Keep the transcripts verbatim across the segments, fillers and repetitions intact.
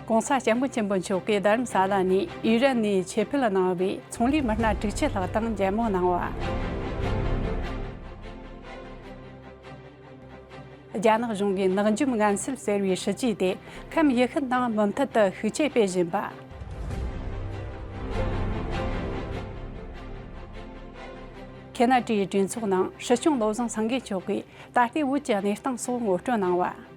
༸གོང་ས་༸སྐྱབས་མགོན་ཆེན་པོ་མཆོག་གིས་རྡ་རམ་ས་ལ་ནས་ཨི་རན་ནས་ཆེད་ཕེབས་གནང་བའི་ཚོང་ལས་མི་སྣ་དྲུག་ཅུ་ལྷག་དང་མཇལ་མོལ་གནང་བ། རྒྱ་ནག་གཞུང་གིས་ནག་འཇོམས་ངན་སེལ་ཟེར་བའི་སྲིད་ཇུས་དེ་ཁམས་ཡུལ་ཤུལ་ནང་མུ་མཐུད་དུ་ཤུགས་ཆེ་སྤེལ་བཞིན་པ། ཁེ་ན་ཌའི་གྲོས་ཚོགས་ནང་སྲིད་སྐྱོང་བློ་བཟང་སེང་གེ་མཆོག་གིས་ད་ལྟའི་བོད་ཀྱི་གནས་སྟངས་སོགས་ངོ་སྤྲོད་གནང་བ།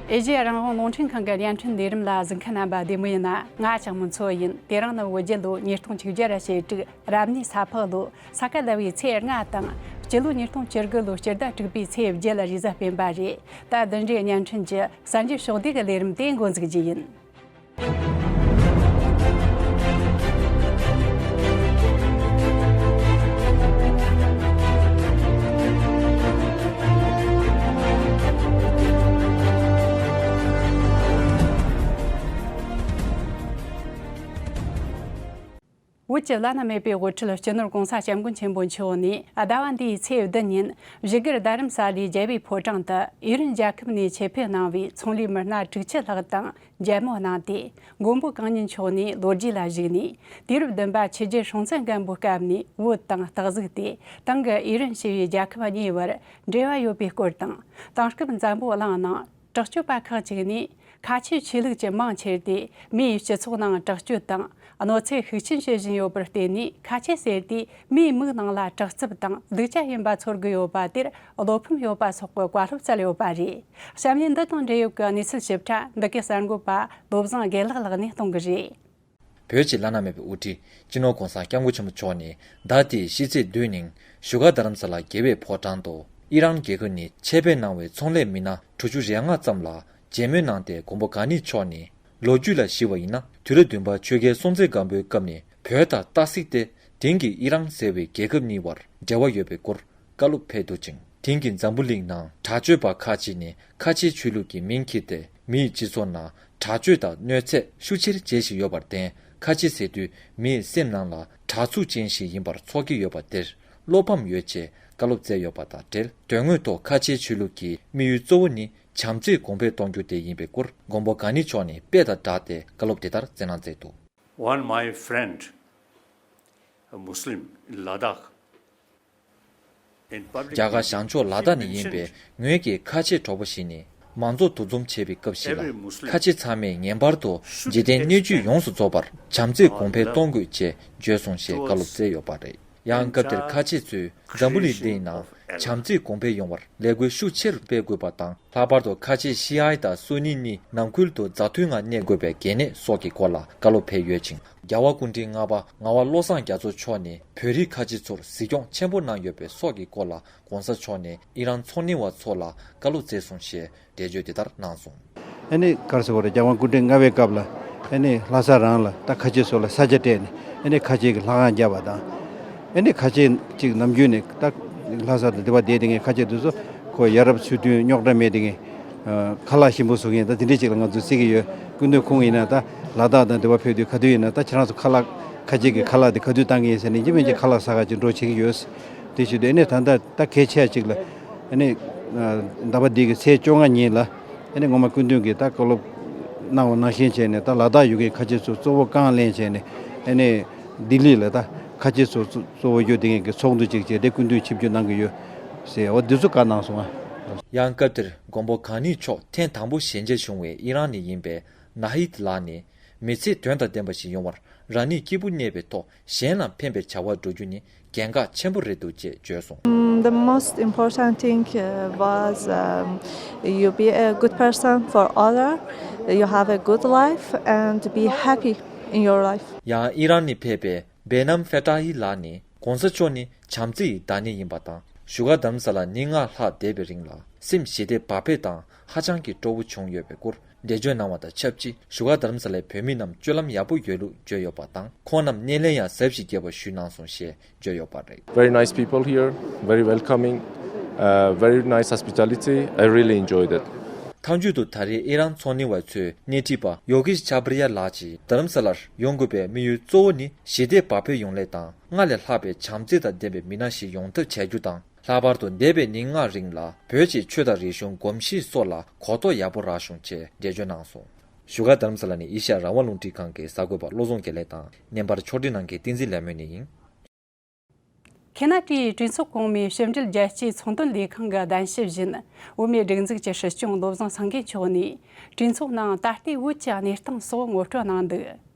ཨེ་ཤེ་ཡ་རང་དབང་རླུང་འཕྲིན་ཁང་གི་བརྙན་འཕྲིན་ལས་རིམ་ལ་གཟིགས་མཁན་རྣམ་པ་བདེ་མོ་ཡིན་ན། ང་ལྕགས་མོ་མཚོ་ཡིན། དེ་རིང་ནི་བོད་རྒྱལ་ལོ་ཉིས་སྟོང་ཆིག་བརྒྱ་ར་ཞེ་དྲུག་རབ་གནས་ས་ཕག་ལོ་ས་ག་ཟླ་བའི་ཚེས་ལྔ་དང་། སྤྱི་ལོ་ཉིས་སྟོང་བཅུ་དགུ་ལོའི་སྤྱི་ཟླ་དྲུག་པའི་ཚེས་བརྒྱད་ལ་རེས་གཟའ་སྤེན་པ་རེད། ད་བདུན་རེའི་བརྙན་འཕྲིན་གྱི་གསར་འགྱུར་ཕྱོགས་བསྡུས་ཀྱི་ལས་རིམ་དེ་འགོ་འཛུགས་རྒྱུ་ཡིན། བོད་ཀྱི་བླ་ན་མེད་པའི་དབུ་ཁྲིད་སྤྱི་ནོར་༸གོང་ས་༸སྐྱབས་མགོན་ཆེན་པོ་མཆོག་ནས་ཟླ་བ་འདིའི་ཚེས་བདུན་ཉིན་བཞུགས་སྒར་རྡ་རམ་ས་ལའི་རྒྱལ་བའི་ཕོ་བྲང་དུ་ཨི་རན་རྒྱལ་ཁབ་ནས་ཆེད་ཕེབས་གནང་བའི་ཚོང་ལས་མི་སྣ་དྲུག་ཅུ་ལྷག་དང་མཇལ་མོལ་གནང་སྟེ། མགོན་པོ་གང་ཉིད་མཆོག་ནས་ལོ་རྒྱུས་ལ་གཞིགས་ནས། དུས་རབས་བདུན་པ་ཆོས་རྒྱལ་སྲོང་བཙན་སྒམ་པོའི་སྐབས་ནས་བོད་དང་སྟག་གཟིག་སྟེ། དེང་གི་ཨི་རན་ཞེས་པའི་རྒྱལ་ཁབ་གཉིས་བར་འབྲེལ་བ་ཡོད་པའི་སྐོར་དང་། དེང་སྐབས་འཛམ་བུ་གླིང་ནང་དྲག་སྤྱོད་པ་ཁག་ཅིག་ནས་ཁ་ཆེའི་ཆོས་ལུགས་ཀྱི་མིང་ཁྱེར་ཏེ་མིའི་སྤྱི་ཚོགས་ནང་དྲག་སྤྱོད་དང་གནོད་འཚེ་ཤུགས་ཆེན་བྱེད་བཞིན་ཡོད་པར་བརྟེན་ནས། ཁ་ཆེ་ཟེར་དུས་མིའི་མིག་ནང་ལ་དྲག་རྩུབ་དང་སྡུག་ཅག་ཡིན་པ་ཚོར་གི་ཡོད་པ་དེར་བློ་ཕམ་ཡོད་པ་སོགས་ཀྱི་བཀའ་སློབ་སྩལ་ཡོད་པ་རེད། བཤམས་ལས་འདི་དང་འབྲེལ་ཡོད་ཀྱི་གནས་ཚུལ་ཞིབ་ཕྲ་འདི་གའི་གསར་འགོད་པ་བློ་བཟང་དགེ་ལེགས་ལགས་ནས་གཏོང་གི་རེད། བོད་ཀྱི་བླ་ན་མེད་པའི་དབུ་ཁྲིད་སྤྱི་ནོར་༸གོང་ས་༸སྐྱབས་མགོན་ཆེན་པོ་མཆོག་ནས་ཟླ་འདིའི་ཕྱི་ཚེས་བདུན་ཉིན་བཞུགས་སྒར་རྡ་རམ་ས་ལ་རྒྱལ་བའི་ཕོ་བྲང་དུ་ཨི་རན་རྒྱལ་ཁབ་ནས་ཆེད་ཕེབས་གནང་བའི་ཚོང་ལས་མི་སྣ་དྲུག་ཅུ་རེ་ལྔ་ཙམ་ལ་མཇལ་མོལ་གནང་སྟེ། མགོན་པོ་གང་ཉིད་མཆོག་ནས་ལོ་རྒྱུས་ལ་གཞིགས་པ་ཡིན་ན། དུས་རབས་བདུན་པ་ཆོས་རྒྱལ་སྲོང་བཙན་སྒམ་པོའི་སྐབས་ནས་བོད་དང་སྟག་གཟིག་སྟེ། དེང་གི་ཨི་རན་ཟེར་བའི་རྒྱལ་ཁབ་གཉིས་བར་འབྲེལ་བ་ཡོད་པའི་སྐོར་བཀའ་སློབ་ཕེབས་འདུག་ཅིང་། དེང་གི་འཛམ་བུ་གླིང་ནང་དྲག་སྤྱོད་པ་ཁག་ཅིག་ནས་ཁ་ཆེའི་ཆོས་ལུགས་ཀྱི་མིང་ཁྱེར་ཏེ་མིའི་སྤྱི་ཚོགས་ནང་དྲག་སྤྱོད་དང་གནོད་འཚེ་ཤུགས་ཆེར་བྱེད་བཞིན་ཡོད་པར་བརྟེན། ཁ་ཆེ་ཟེར་དུས་མིའི་སེམས་ནང་ལ་དྲག་ཚུགས་ཅན་ཞིག་ཡིན་པར་ཚོར་གྱི་ཡོད་པ་དེར་བློ་ཕམ་ཡོད་ཅེས་བཀའ་སློབ་སྩལ་ཡོད་པ་དང་འབྲེལ། དོན་དངོས་ཐོག་ཁ་ཆེའི་ཆོས་ལུགས་ཀྱི་དམིགས་ཡུལ་གཙོ་བོ་ནི་བྱམས་བརྩེ་གོང་འཕེལ་གཏོང་རྒྱུ་དེ་ཡིན་པའི་སྐོར་མགོན་པོ་གང་ཉིད་མཆོག་ནས་དཔེ་དང་སྦྲགས་ཏེ་བཀའ་སློབ་དེ་ལྟར་སྩལ་གནང་མཛད་འདུག One my friend, a Muslim in Ladakh, རྒྱ་གར་བྱང་ཕྱོགས་ལ་དྭགས་ནས་ཡིན་པའི་ངོས་ཀྱི་ཁ་ཆེ་གྲོགས་པོ་ཞིག་ནས། མང་ཚོགས་འདུ་འཛོམས་བྱེད་པའི་སྐབས་ཤིག་ལ། ཁ་ཆེ་ཚང་མས་ངེས་པར་དུ་འཇིག་རྟེན་གནས་ཚུལ་ཡོངས་སུ་རྫོགས་པར་བྱམས་བརྩེ་གོང་འཕེལ་གཏོང་དགོས་ཅེས་བརྗོད་སོང་ཞེས་བཀའ་སློབ་སྩལ་ཡོད་པ་རེད། ཡང་སྐབས་དེར་ཁ་ཆེ་ཚོས་འཛམ་བུ་གླིང་འདིའི་ནང་བྱམས་བརྩེ་གོང་འཕེལ་ཡོང་བར་ལས་འགུལ་ཤུགས་ཆེ་རུ་སྤེལ་དགོས་པ་དང་། ལྷག་པར་དུ་ཁ་ཆེ་ཤི་ཨའི་དང་སུ་ནི་གཉིས་ནང་ཁུལ་དུ་མཛའ་མཐུན་ངང་གནས་དགོས་པའི་གལ་གནད་སོགས་ཀྱི་སྐོར་ལ་བཀའ་སློབ་ཕེབས་ཡོད་ཅིང་། རྒྱལ་བ་སྐུ་ཕྲེང་ལྔ་པ་ངག་དབང་བློ་བཟང་རྒྱ་མཚོ་མཆོག་ནས་བོད་རིགས་ཁ་ཆེ་ཚོར་གཟིགས་སྐྱོང་ཆེན་པོ་གནང་ཡོད་པའི་སོགས་ཀྱི་སྐོར་ལ་༸གོང་ས་མཆོག་ནས་ཨི་རན་ཚོང་གཉེར་བ་ཚོ་ལ་བཀའ་སློབ་སྩལ་སོང་ཞེས་འགྲེལ་བརྗོད་དེ་ལྟར་གནང་སོང་། ཨ་ནི་ག་རེ་ཟེར་དགོས་རེད། རྒྱལ་དབང་སྐུ་ཕྲེང་ལྔ་པའི་སྐབས་ལ་ཨ་ནི་ལྷ་ས་རང་ལ་ད་ཁ་ཆེ་ཚོ་ལ་ས་ཆ་སྤྲད་ནས་ཨ་ནི་ཁ་ཆེ་གི་ལྷ་ཁང་བརྒྱབ་པ་དང་། ཨ་ནི་ཁ་ཆེ་ཅིག་ནམ་རྒྱུན་ནས་ད་ལྷ་ས་དང་དེ་བ་བསྡད་དེ་ངས་ཁ་ཆེ་དེ་ཚོ་ཁོ་ཡ་རབས་ཚུལ་མཐུན་རྙོག་དྲ་མེད་དེ་ངས་ཁ་ལག་ཞིམ་པོ་བཟོ་མཁན་ད་དེ་འདྲས་ཅིག་ལ་ང་ཚོ་བརྩི་གི་ཡོད། སྐུ་མདུན་ཁོང་ཡིན་ན་ད་ལ་དྭགས་དང་དེ་བ་ཕེབས་དུས་ག་དུས་ཡིན་ན་ད་ཁྱེད་རང་ཚོ་ཁ་ལག་ཁ་ཆེ་གི་ཁ་ལག་དེ་ག་དུས་བཏང་གི་ཡིན་ཟེར་ནས་ཡིན་གཅིག་མིན་གཅིག་ཁ་ལག་ཟ་ག་ཅིག་འགྲོ་བྱེད་ཀྱི་ཡོད། དེ་བྱེད་དུས་ཨ་ནི་ད་ལྟ་ད་གལ་ཆེ་ཅིག་ལ་ཨ་ནི་ཟླ་བ་འདི་གི་ཚེས་བཅོ་ལྔ་ཉིན་ལ་ཨ་ནི་ངོ་མ་སྐུ་མདུན་གྱིས་ད་བཀའ་སློབ་གནང་བ་ནང་བཞིན་བྱས་ནས་ད་ལ་དྭགས་ཡུལ་གྱི་ཁ་ཆེ་ཚོ་གཙོ་བོ་རྐང་ལེན་བྱས་ནས་ཨ་ནི་ལྡི་ལི་ལ་ད་ཁ་ཆེ་ཚོ་གཙོ་བོ་ཡོད་དེ་ངེད་ཀྱི་ཚོགས་འདུ་ཅིག་བྱས་ཏེ་སྐུ་མདུན་ཆིབས་བསྒྱུར་གནང་གི་ཡོད་ཟེར་འོ་འདི་ཚོ་བཀའ་གནང་སོང་ང་། ཡང་སྐབས་དེར་མགོན་པོ་གང་ཉིད་མཆོག་ཐེངས་དང་པོ་ཞལ་མཇལ་བྱུང་བའི་ཨི་རན་ནས་ཡིན་པའི་ནཱ་ཧིད་ལགས་ནས། མི་ཚེ་དོན་དང་ལྡན་པ་ཞིག་ཡོང་བར་རང་ཉིད་སྐྱིད་པོ་གནས་པའི་ཐོག་གཞན་ལ་ཕན་པའི་བྱ་བ་བསྒྲུབ་རྒྱུ་ནི་གལ་འགངས་ཆེན་པོ་རེད་འདུག་ཅེས་བརྗོད་སོང་། Mm, the most important thing uh, was um, you be a good person for other, you have a good life and be happy in your life. ཡང་ཨི་རན་ནས་ཕེབས་པའི་བེ་ནམ་ཧྥེ་ཏཱ་ཧི་ལགས་ནི་༸གོང་ས་མཆོག་ནི་བྱམས་བརྩེ་ཡི་བདག་ཉིད་ཡིན་པ་དང་། བཞུགས་སྒར་རྡ་རམ་ས་ལ་ཉིན་ལྔ་ལྷག་བསྡད་པའི་རིང་ལ་སེམས་ཞི་བདེ་བག་ཕེབས་དང་ཧ་ཅང་གི་སྤྲོ་བོ་བྱུང་ཡོད་པའི་སྐོར། འགྲེལ་བརྗོད་གནང་བ་དང་ཆབས་ཅིག་བཞུགས་སྒར་རྡ་རམ་ས་ལའི་བོད་མི་རྣམས་སྤྱོད་ལམ་ཡག་པོ་ཡོད་ལུགས་བརྗོད་ཡོད་པ་དང་། ཁོང་རྣམས་སྣེ་ལེན་ཡང་གཟབ་ཞིག་བརྒྱབ་པ་ཞུས་གནང་སོང་ཞེས་བརྗོད་ཡོད་པ་རེད། Very nice people here, very welcoming, uh, very nice hospitality. I really enjoyed it. མཐའ་མཇུག་ཏུ་ད་རེས་ཨི་རན་ཚོང་གཉེར་བ་ཚོའི་སྣེ་ཁྲིད་པ་ཡོ་གེཤ་ཆ་པྲི་ཡ་ལགས་ཀྱིས་རྡ་རམ་ས་ལར་ཡོང་དགོས་པའི་དམིགས་ཡུལ་གཙོ་བོ་ནི་ཞི་བདེ་བག་ཕེབས་ཡོང་སླད་དང་། སྔར་ལས་ལྷག་པའི་བྱམས་བརྩེ་དང་ལྡན་པའི་མི་སྣ་ཞིག་ཡོང་ཐབས་བྱ་རྒྱུ་དང་། ལྷག་པར་དུ་འདས་པའི་ཉིན་ལྔ་རིང་ལ་བོད་ཀྱི་ཆོས་དང་རིག་གཞུང་གོམས་གཤིས་སོགས་ལ་གོ་རྟོགས་ཡག་པོ་རག་བྱུང་ཅེས་འགྲེལ་བརྗོད་གནང་སོང་། བཞུགས་སྒར་རྡ་རམ་ས་ལ་ནས་ཨེ་ཤ་ཡ་རང་དབང་རླུང་འཕྲིན་ཁང་གི་གསར་འགོད་པ་བློ་བཟང་དགེ་ལེགས་དང་། བརྙན་པར་ཕྱོགས་སྒྲིག་གནང་མཁན་བསྟན་འཛིན་ལྷ་མོ་ནས་ཡིན། ཁེ་ན་ཌའི་གྲོས་ཚོགས་གོང་མའི་ཕྱི་འབྲེལ་རྒྱལ་སྤྱིའི་ཚོང་དོན་ལས་ཁང་གི་གདན་ཞུ་བཞིན། བོད་མིའི་སྒྲིག་འཛུགས་ཀྱི་སྲིད་སྐྱོང་བློ་བཟང་སེང་གེ་མཆོག་ནས་གྲོས་ཚོགས་ནང་ད་ལྟའི་བོད་ཀྱི་གནས་སྟངས་སོགས་ངོ་སྤྲོད་གནང་འདུག།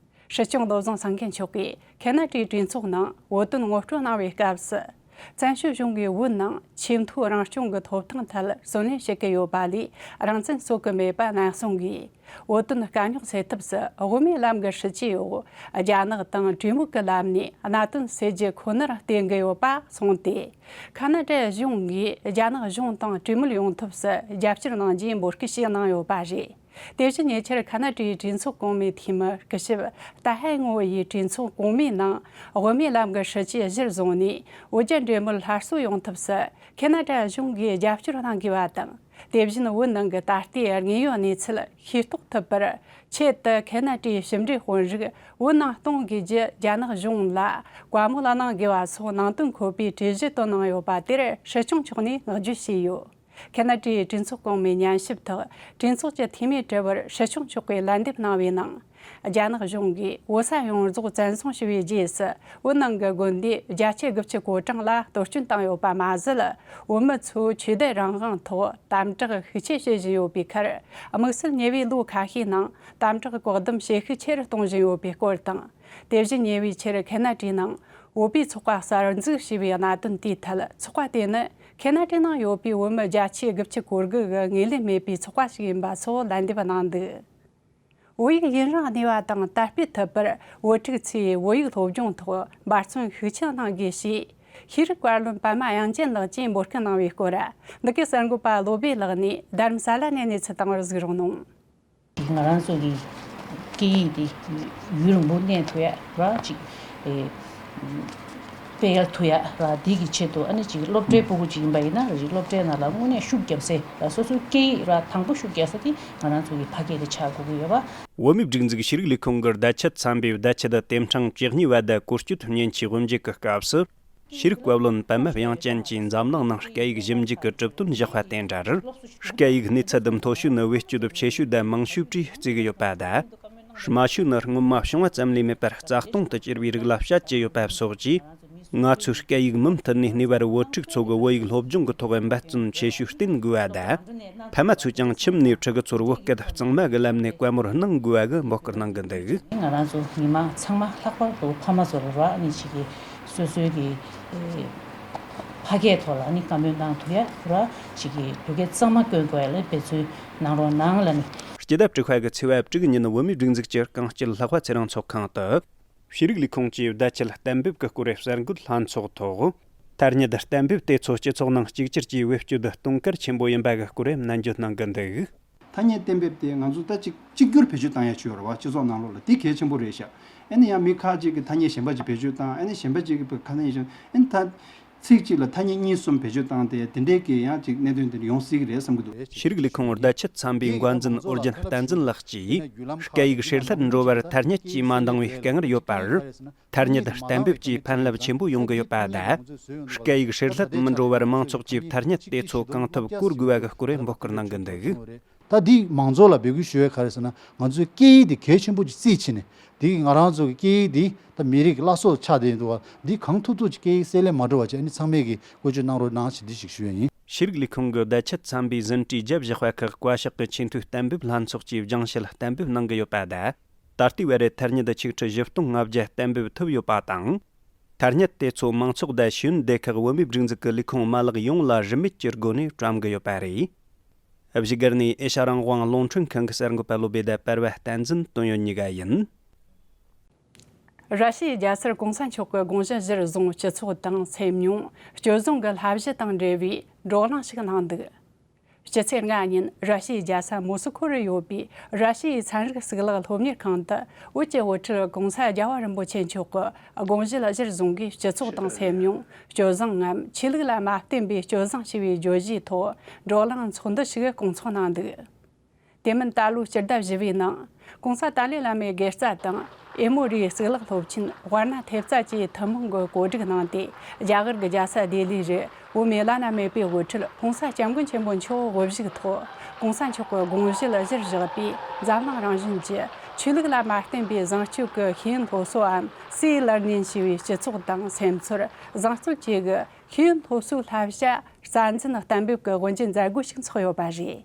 སྲིད་སྐྱོང་བློ་བཟང་སེང་གེ་མཆོག་གིས་ཁེ་ན་ཌའི་གྲོས་ཚོགས་ནང་བོད་དོན་ངོ་སྤྲོད་གནང་བའི་སྐབས་སུ། བཙན་བྱོལ་གཞུང་གིས་བོད་ནང་ཆེས་མཐོའི་རང་སྐྱོང་གི་ཐོབ་ཐང་ཐད་བརྩོན་ལེན་བྱེད་ཀྱི་ཡོད་པ་ལས་རང་བཙན་རྩོད་ཀྱི་མེད་པ་ནན་གསུངས་ཀྱིས། བོད་དོན་དཀའ་རྙོག་སེལ་ཐབས་སུ་དབུ་མའི་ལམ་གྱི་སྲིད་བྱུས་འོག་རྒྱ་ནག་དང་གྲོས་མོལ་གྱི་ལམ་ནས་གནད་དོན་སེལ་རྒྱུ་ཁོ་ནར་བརྟེན་གྱི་ཡོད་པ་གསུངས་ཏེ། ཁ་ན་ཌ་གཞུང་གིས་རྒྱ་ནག་གཞུང་དང་གྲོས་མོལ་ཡོང་ཐབས་སུ་རྒྱབ་སྐྱོར་གནང་རྒྱུའི་འབོད་སྐུལ་ཞིག་གནང་ཡོད་པ་རེད། དེ་བཞིན་ཉེ་ཆར་ཁ་ན་ཌའི་གྲོས་ཚོགས་གོང་མའི་འཐུས་མི་སྐུ་ཞབས་ཏཱ་ཧའེ་ངོ་ཡིས་གྲོས་ཚོགས་གོང་མའི་ནང་དབུ་མའི་ལམ་གྱི་སྲིད་བྱུས་གཞིར་བཟུང་ནས་བོད་རྒྱ་འབྲེལ་མོལ་སླར་གསོ་ཡོང་ཐབས་སུ་ཁེ་ན་ཌ་གཞུང་གིས་རྒྱབ་སྐྱོར་གནང་དགོས་པ་དང་། དེ་བཞིན་བོད་ནང་གི་ད་ལྟའི་དངོས་ཡོད་གནས་ཚུལ་ཤེས་རྟོགས་ཐུབ་པར་ཆེད་དུ་ཁེ་ན་ཌའི་ཕྱི་འབྲེལ་དཔོན་རིགས་བོད་ནང་གཏོང་དགོས་རྒྱུ་རྒྱ་ནག་གཞུང་ལ་བཀའ་མོལ་གནང་དགོས་པ་སོགས་ནང་དོན་འཁོད་པའི་གྲོས་གཞི་བཏོན་གནང་ཡོད་པ་དེར་སྲིད་སྐྱོང་མཆོག་ནས་བསྔགས་བརྗོད་བྱས་ཡོད། ཁེ་ན་ཌའི་གྲོས་ཚོགས་གོང་མའི་ཉན་ཞིབ་ཐོག་གྲོས་ཚོགས་ཀྱི་འཐུས་མིའི་དྲི་བར་སྲིད་སྐྱོང་མཆོག་གིས་ལན་འདེབས་གནང་བའི་ནང་། རྒྱ་ནག་གཞུང་གིས་བོད་ས་ཡོངས་རྫོགས་བཙན་བཟུང་བྱས་པའི་རྗེས་སུ་བོད་ནང་གི་དགོན་སྡེ་བརྒྱད་ཅུ་དགུ་བཅུ་གོ་གྲངས་ལ་གཏོར་སྐྱོན་བཏང་ཡོད་པ་མ་ཟད། བོད་མི་ཚོས་ཆོས་དད་རང་དབང་ཐོག་དམ་དྲག་ཤུགས་ཆེ་བྱེད་བཞིན་ཡོད་པའི་ཁར། དམིགས་བསལ་ཉེ་བའི་ལོ་ཁ་ཤས་ནང་དམ་དྲག་བཀག་སྡོམ་བྱེད་ཤུགས་ཆེ་རུ་གཏོང་བཞིན་ཡོད་པའི་སྐོར་དང་། དེ་བཞིན་ཉེ་བའི་ཆར་ཁེ་ན་ཌའི་ནང་བོད་པའི་ཚོགས་པ་གསར་འཛུགས་བྱས་པའི་གནད་དོན་དེའི་ཐད། ཚོགས་པ་དེ་ནི་ཁེ་ན་ཌའི་ནང་ཡོད་པའི་བོད་མི་བརྒྱད་ཅུ་དགུ་བཅུ་གོ་དགུ་གི་ངོས་ལེན་མེད་པའི་ཚོགས་པ་ཞིག་ཡིན་པ་སོགས་ལན་འདེབས་གནང་འདུག། བོད་ཡིག་ཡུན་རིང་གནས་པ་དང་དར་སྤེལ་ཐུབ་པར་བོད་ཕྲུག་ཚོས་བོད་ཡིག་སློབ་སྦྱོང་ཐོག་འབད་བརྩོན་ཤུགས་ཆེན་གནང་དགོས་ཞེས་ཤེས་རིག་བཀའ་བློན་པད་མ་དབྱངས་ཅན་ལགས་ཀྱིས་འབོད་སྐུལ་གནང་བའི་སྐོར། འདི་གའི་གསར་འགོད་པ་བློ་བྷེ་ལགས་ནས་རྡ་རམ་ས་ལ་ནས་གནས་ཚུལ་བཏང་བར་གཟིགས་རོགས་གནང་། ང་རང་ཚོ་གི་སྐད་ཡིག་འདི་ཡུན་རིང་པོ་གནས་ཐུབ་ཡ་ར་ཅིག་ཨེ། སྤེལ་ཐུབ་ཡ་ར་འདི་གི་ཆེད་དུ་ཨ་ནི་ཅིག་སློབ་གྲྭའི་ཕྲུ་གུ་ཅིག་ཡིན་པ་ཡིན་ན་ར་ཅིག་སློབ་གྲྭའི་ནང་ལ་དངོས་གནས་ཤུགས་རྒྱབ་སའི་ར་སོ་སོའི་སྐད་ཡིག་ར་དང་པོ་ཤུགས་རྒྱག་ས་དེ་ང་རང་ཚོ་གི་ཕ་སྐད་དེ་ཆགས་དགོས་ཀྱི་ཡོད་པ། བོད་མིའི་སྒྲིག་འཛུགས་ཤེས་རིག་ལས་ཁུངས་ཀྱི་བརྡ་ཆད་ཚན་པས་བརྡ་ཆད་དེ་དེབ་ཕྲེང་བཅུ་གཉིས་པ་དང་བཀོལ་སྤྱོད་མཉེན་ཆས་དབུ་འབྱེད་ཀྱི་སྐབས་སུ། ཤེས་རིག་བཀའ་བློན་པད་མ་དབྱངས་ཅན་གྱིས་འཛམ་གླིང་ནང་སྐད་ཡིག་ཞིབ་འཇུག་གི་གྲུབ་དོན་བཞག་པ་དེ་འདྲར། སྐད་ཡིག་གནས་ཚད་དུ་མཐོ་ཤོས་ནི་བེད་སྤྱོད་ཆེ་ཤོས་དང་མང་ཤོས་བཅས་བརྩི་གི་ཡོད་པ་དང་། དམའ་ཤོས་ནི་སྔོན་མ་བྱུང་བ་ཙམ་ལས་མེད་པར་རྩ་སྟོང་དུ་གྱུར་པའི་རིགས་ལ་བཤད་ཀྱི་ཡོད་པ་སོགས་ཀྱིས། ང་ཚོས་སྐད་ཡིག་མུ་མཐུད་ནས་གནས་བར་བོད་ཕྲུག་ཚོ་གི་བོད་ཡིག་སློབ་སྦྱོང་གི་ཐོག་འབད་བརྩོན་ཆེ་ཤོས་བསྟེན་དགོས་པ་དང་། ཕ་མ་ཚོས་ཀྱང་ཁྱིམ་ནས་ཕྲུ་གུ་ཚོར་བོད་སྐད་གཙང་མ་གི་ལམ་ནས་བཀའ་མོལ་གནང་དགོས་པ་གི་འབོད་སྐུལ་གནང་གི་འདུག། ང་རང་ཚོ་ཉི་མ་ཚང་མ་ལྷག་པར་དུ་ཕ་མ་ཚོར་ར་ནི་ཅིག་གི་སོ་སོའི་གི་ཨེ་ཕ་སྐད་ཐོག་ལ་ནི་བཀའ་མོལ་གནང་ཐུབ་ཡ་ར་ཅིག་གི་བོད་སྐད་གཙང་མ་བཀོལ་དགོས་ཡ་ལ་འབད་བརྩོན་གནང་རོགས་གནང་ལ་ནི། སྤྱི་ཟླ་དྲུག་པ་གི་ཚེས་པ་དྲུག་ཉིན་བོད་མིའི་སྒྲིག་འཛུགས་ཀྱི་རྐང་སྐྱིད་ལྷག་པ་ཚེ་རིང་ཚོགས་ཁང་དུ། ཤེས་རིག་ལས་ཁུངས་ཀྱིས་བརྡ་ཆད་གཏན་འབེབས་ཀྱི་སྐོར་གསར་འགོད་ལྷན་ཚོགས་ཐོག་ཐ་སྙད་གཏན་འབེབས་དེ་ཚོ་སྤྱི་ཚོགས་ནང་གཅིག་གྱུར་གྱི་བེད་སྤྱོད་གཏོང་གལ་ཆེན་པོ་ཡིན་པ་གི་སྐོར་ནན་བརྗོད་གནང་གི་འདུག། ཐ་སྙད་གཏན་འབེབས་དེ་ང་ཚོ་ད་གཅིག་གཅིག་གྱུར་བེད་སྤྱོད་བཏང་ཡ་ཅིག་ཡོད་རེད་བ། སྤྱི་ཚོགས་ནང་ལོགས་ལ་དེ་གལ་ཆེན་པོ་རེད་ཤག། ཨ་ནི་ཡང་མི་ཁག་ཅིག་གིས་ཐ་སྙད་གཞན་པ་ཅིག་བེད་སྤྱོད་བཏང་། ཨ་ནི་གཞན་པ་ཅིག་གིས་ཁ་ན་ཡིན་ཞིང་། ཨ་ནི་ད། ཚིག་གཅིག་ལ་ཐ་སྙད་གཉིས་གསུམ་བེད་སྤྱོད་བཏང་སྟེ་དེ་འདྲའི་གི་ཡང་ཅིག་གནད་དོན་དེ་འདྲ་ཡོང་སྲིད་ཀྱི་རེད་བསམ་གྱི་འདུག། ཤེས་རིག་ལས་ཁུངས་བརྡ་ཆད་ཚན་པའི་འགོ་འཛིན་ཨོ་རྒྱན་བསྟན་འཛིན་ལགས་ཀྱིས། སྐད་ཡིག་ཧྲེ་ལྷད་འགྲོ་བར་ཐ་སྙད་ཀྱིས་མ་འདང་བའི་དཀའ་ངལ་ཡོད་པར། ཐ་སྙད་གཏན་འབེབས་ཀྱིས་ཕན་རླབས་ཆེན་པོ་ཡོང་གི་ཡོད་པ་དང་། སྐད་ཡིག་ཧྲེ་ལྷད་མི་འགྲོ་བར་མང་ཚོགས་ཀྱིས་ཐ་སྙད་དེ་ཚོ་གང་ཐུབ་བཀོལ་དགོས་པ་གི་སྐོར་འབོད་སྐུལ་གནང་གི་འདུག། ད་འདི་མང་ཚོགས་ལ་འབོད་སྐུལ་ཞུ་ཡས་ག་རེ་ཟེར་ན། ང་ཚོའི་སྐད་ཡིག་འདི་གལ་ཆེན་པོ་ཅིག་རྩིས་བྱས་ནས། འདི་ང་རང་ཚོ་གི་སྐད་ཡིག་འདི་ད་མི་རིགས་ཀྱི་བླ་སྲོག་ཆགས་བསྡད་འདུག་བ། འདི་གང་ཐུབ་ཐུབ་ཅིག་སྐད་ཡིག་བསྲེ་ལྷད་མ་འགྲོ་བ་བྱས་ནས་ཚང་མས་ཀྱི་བཀོལ་སྤྱོད་གནང་རོགས་གནང་ཞེས་འདི་ཞིག་ཞུ་ཡས་ཡིན། ཤེས་རིག་ལས་ཁུངས་ཀྱི་བརྡ་ཆད་ཚན་པའི་ཟིན་བྲིས་བརྒྱ་བཞག་པ་ཁག་བཀའ་ཤག་གི་ཆེས་མཐོའི་གཏན་འབེབས་ལྷན་ཚོགས་ཀྱིས་སྦྱང་བཤད་གཏན་འབེབས་གནང་གི་ཡོད་པ་དང་། ད་ལྟའི་བར་ཐ་སྙད་ཆིག་ཁྲི་བཞི་སྟོང་ལྔ་བརྒྱ་གཏན་འབེབས་ཐུབ་ཡོད་པ་དང་། ཐ་སྙད་དེ་ཚོ་མང་ཚོགས་དང་ཤེས་ཡོན་སྡེ་ཁག་བོད་མིའི་སྒྲིག་འཛུགས་ཀྱི་ལས་ཁུངས་མ་ལག་ཡོངས་ལ་རིན་མེད་ཀྱི་སྒོ་ནས་བཀྲམ་གི་ཡོད་པ་རེད། བཞུགས་སྒར་ནས་ཨེ་ཤ་རང་དབང་རླུང་འཕྲིན་ཁང་གི་གསར་འགོད་པ་བློ་བྷེ་དང་པར་བ་བསྟན་འཛིན་དོན་ཡོད་གཉིས་ཀ་ཡིན། ར་ཤི་ཡའི་རྒྱལ་སར་གོང་ས་མཆོག་གི་དགོངས་གཞི་གཞིར་བཟུང་སྤྱི་ཚོགས་དང་སེམས་མྱོང་། སྤྱོད་བཟང་གི་བསླབ་གཞི་དང་འབྲེལ་བའི་བགྲོ་གླེང་ཞིག་གནང་འདུག། སྤྱི་ཚེས་ལྔ་ཉིན་ར་ཤི་ཡའི་རྒྱལ་ས་མོ་སི་ཁོ་རུ་ཡོད་པའི་ར་ཤི་ཡའི་ཚན་རིག་གཙུག་ལག་སློབ་གཉེར་ཁང་དུ་བོད་ཀྱི་དབུ་ཁྲིད་༸གོང་ས་༸རྒྱལ་བ་རིན་པོ་ཆེ་མཆོག་གི་དགོངས་གཞི་ལ་གཞིར་བཟུང་གིས་སྤྱི་ཚོགས་དང་སེམས་མྱོང་། སྤྱོད་བཟང་ངམ་ཆོས་ལུགས་ལ་མ་བརྟེན་པའི་སྤྱོད་བཟང་ཞེས་པའི་བརྗོད་གཞིའི་ཐོག་བགྲོ་གླེང་ཚོགས་འདུ་ཞིག་སྐོང་ཚོགས་གནང་འདུག། དེ་མིན་ད་ལོའི་སྤྱི་ཟླ་བཞི་པའི་ནང་༸གོང་ས་ཏཱ་ལའི་བླ་མའི་དགེ་རྩ་དང་། ཨེ་མོ་རིའི་གཙུག་ལག་སློབ་ཆེན་དབར་ན་ཐེབས་རྩ་བཅས་ཐུན་མོང་གི་གོ་སྒྲིག་གནང་སྟེ། རྒྱ་གར་གྱི་རྒྱལ་ས་ལྡི་ལིའི་རི་བོད་མི་བླ་ན་མེད་པའི་དབུ་ཁྲིད་༸གོང་ས་༸སྐྱབས་མགོན་ཆེན་པོ་མཆོག་དབུ་བཞུགས་ཐོག ༸གོང་ས་མཆོག་གི་དགོངས་གཞི་ལ་གཞིར་བཞག་པའི་འཛམ་གླིང་རང་བཞིན་གྱི་ཆོས་ལུགས་ལ་མ་བརྟེན་པའི་བཟང་སྤྱོད་ཀྱི་ཤེས་ཡོན་སློབ་གསོའམ་སི་ལར་ནིང་ཞེས་པའི་སྤྱི་ཚོགས་དང་སེམས་ཚོར་བཟང་སྤྱོད་བཅས་ཀྱི་ཤེས་ཡོན་སློབ་གསོའི་བསླབ་བྱ་རྩ་འཛིན་གཏན་འབེབས་ཀྱི་དབུ་འབྱེད་མཛད་སྒོ་ཞིག་འཚོགས་ཡོད་པ་རེད།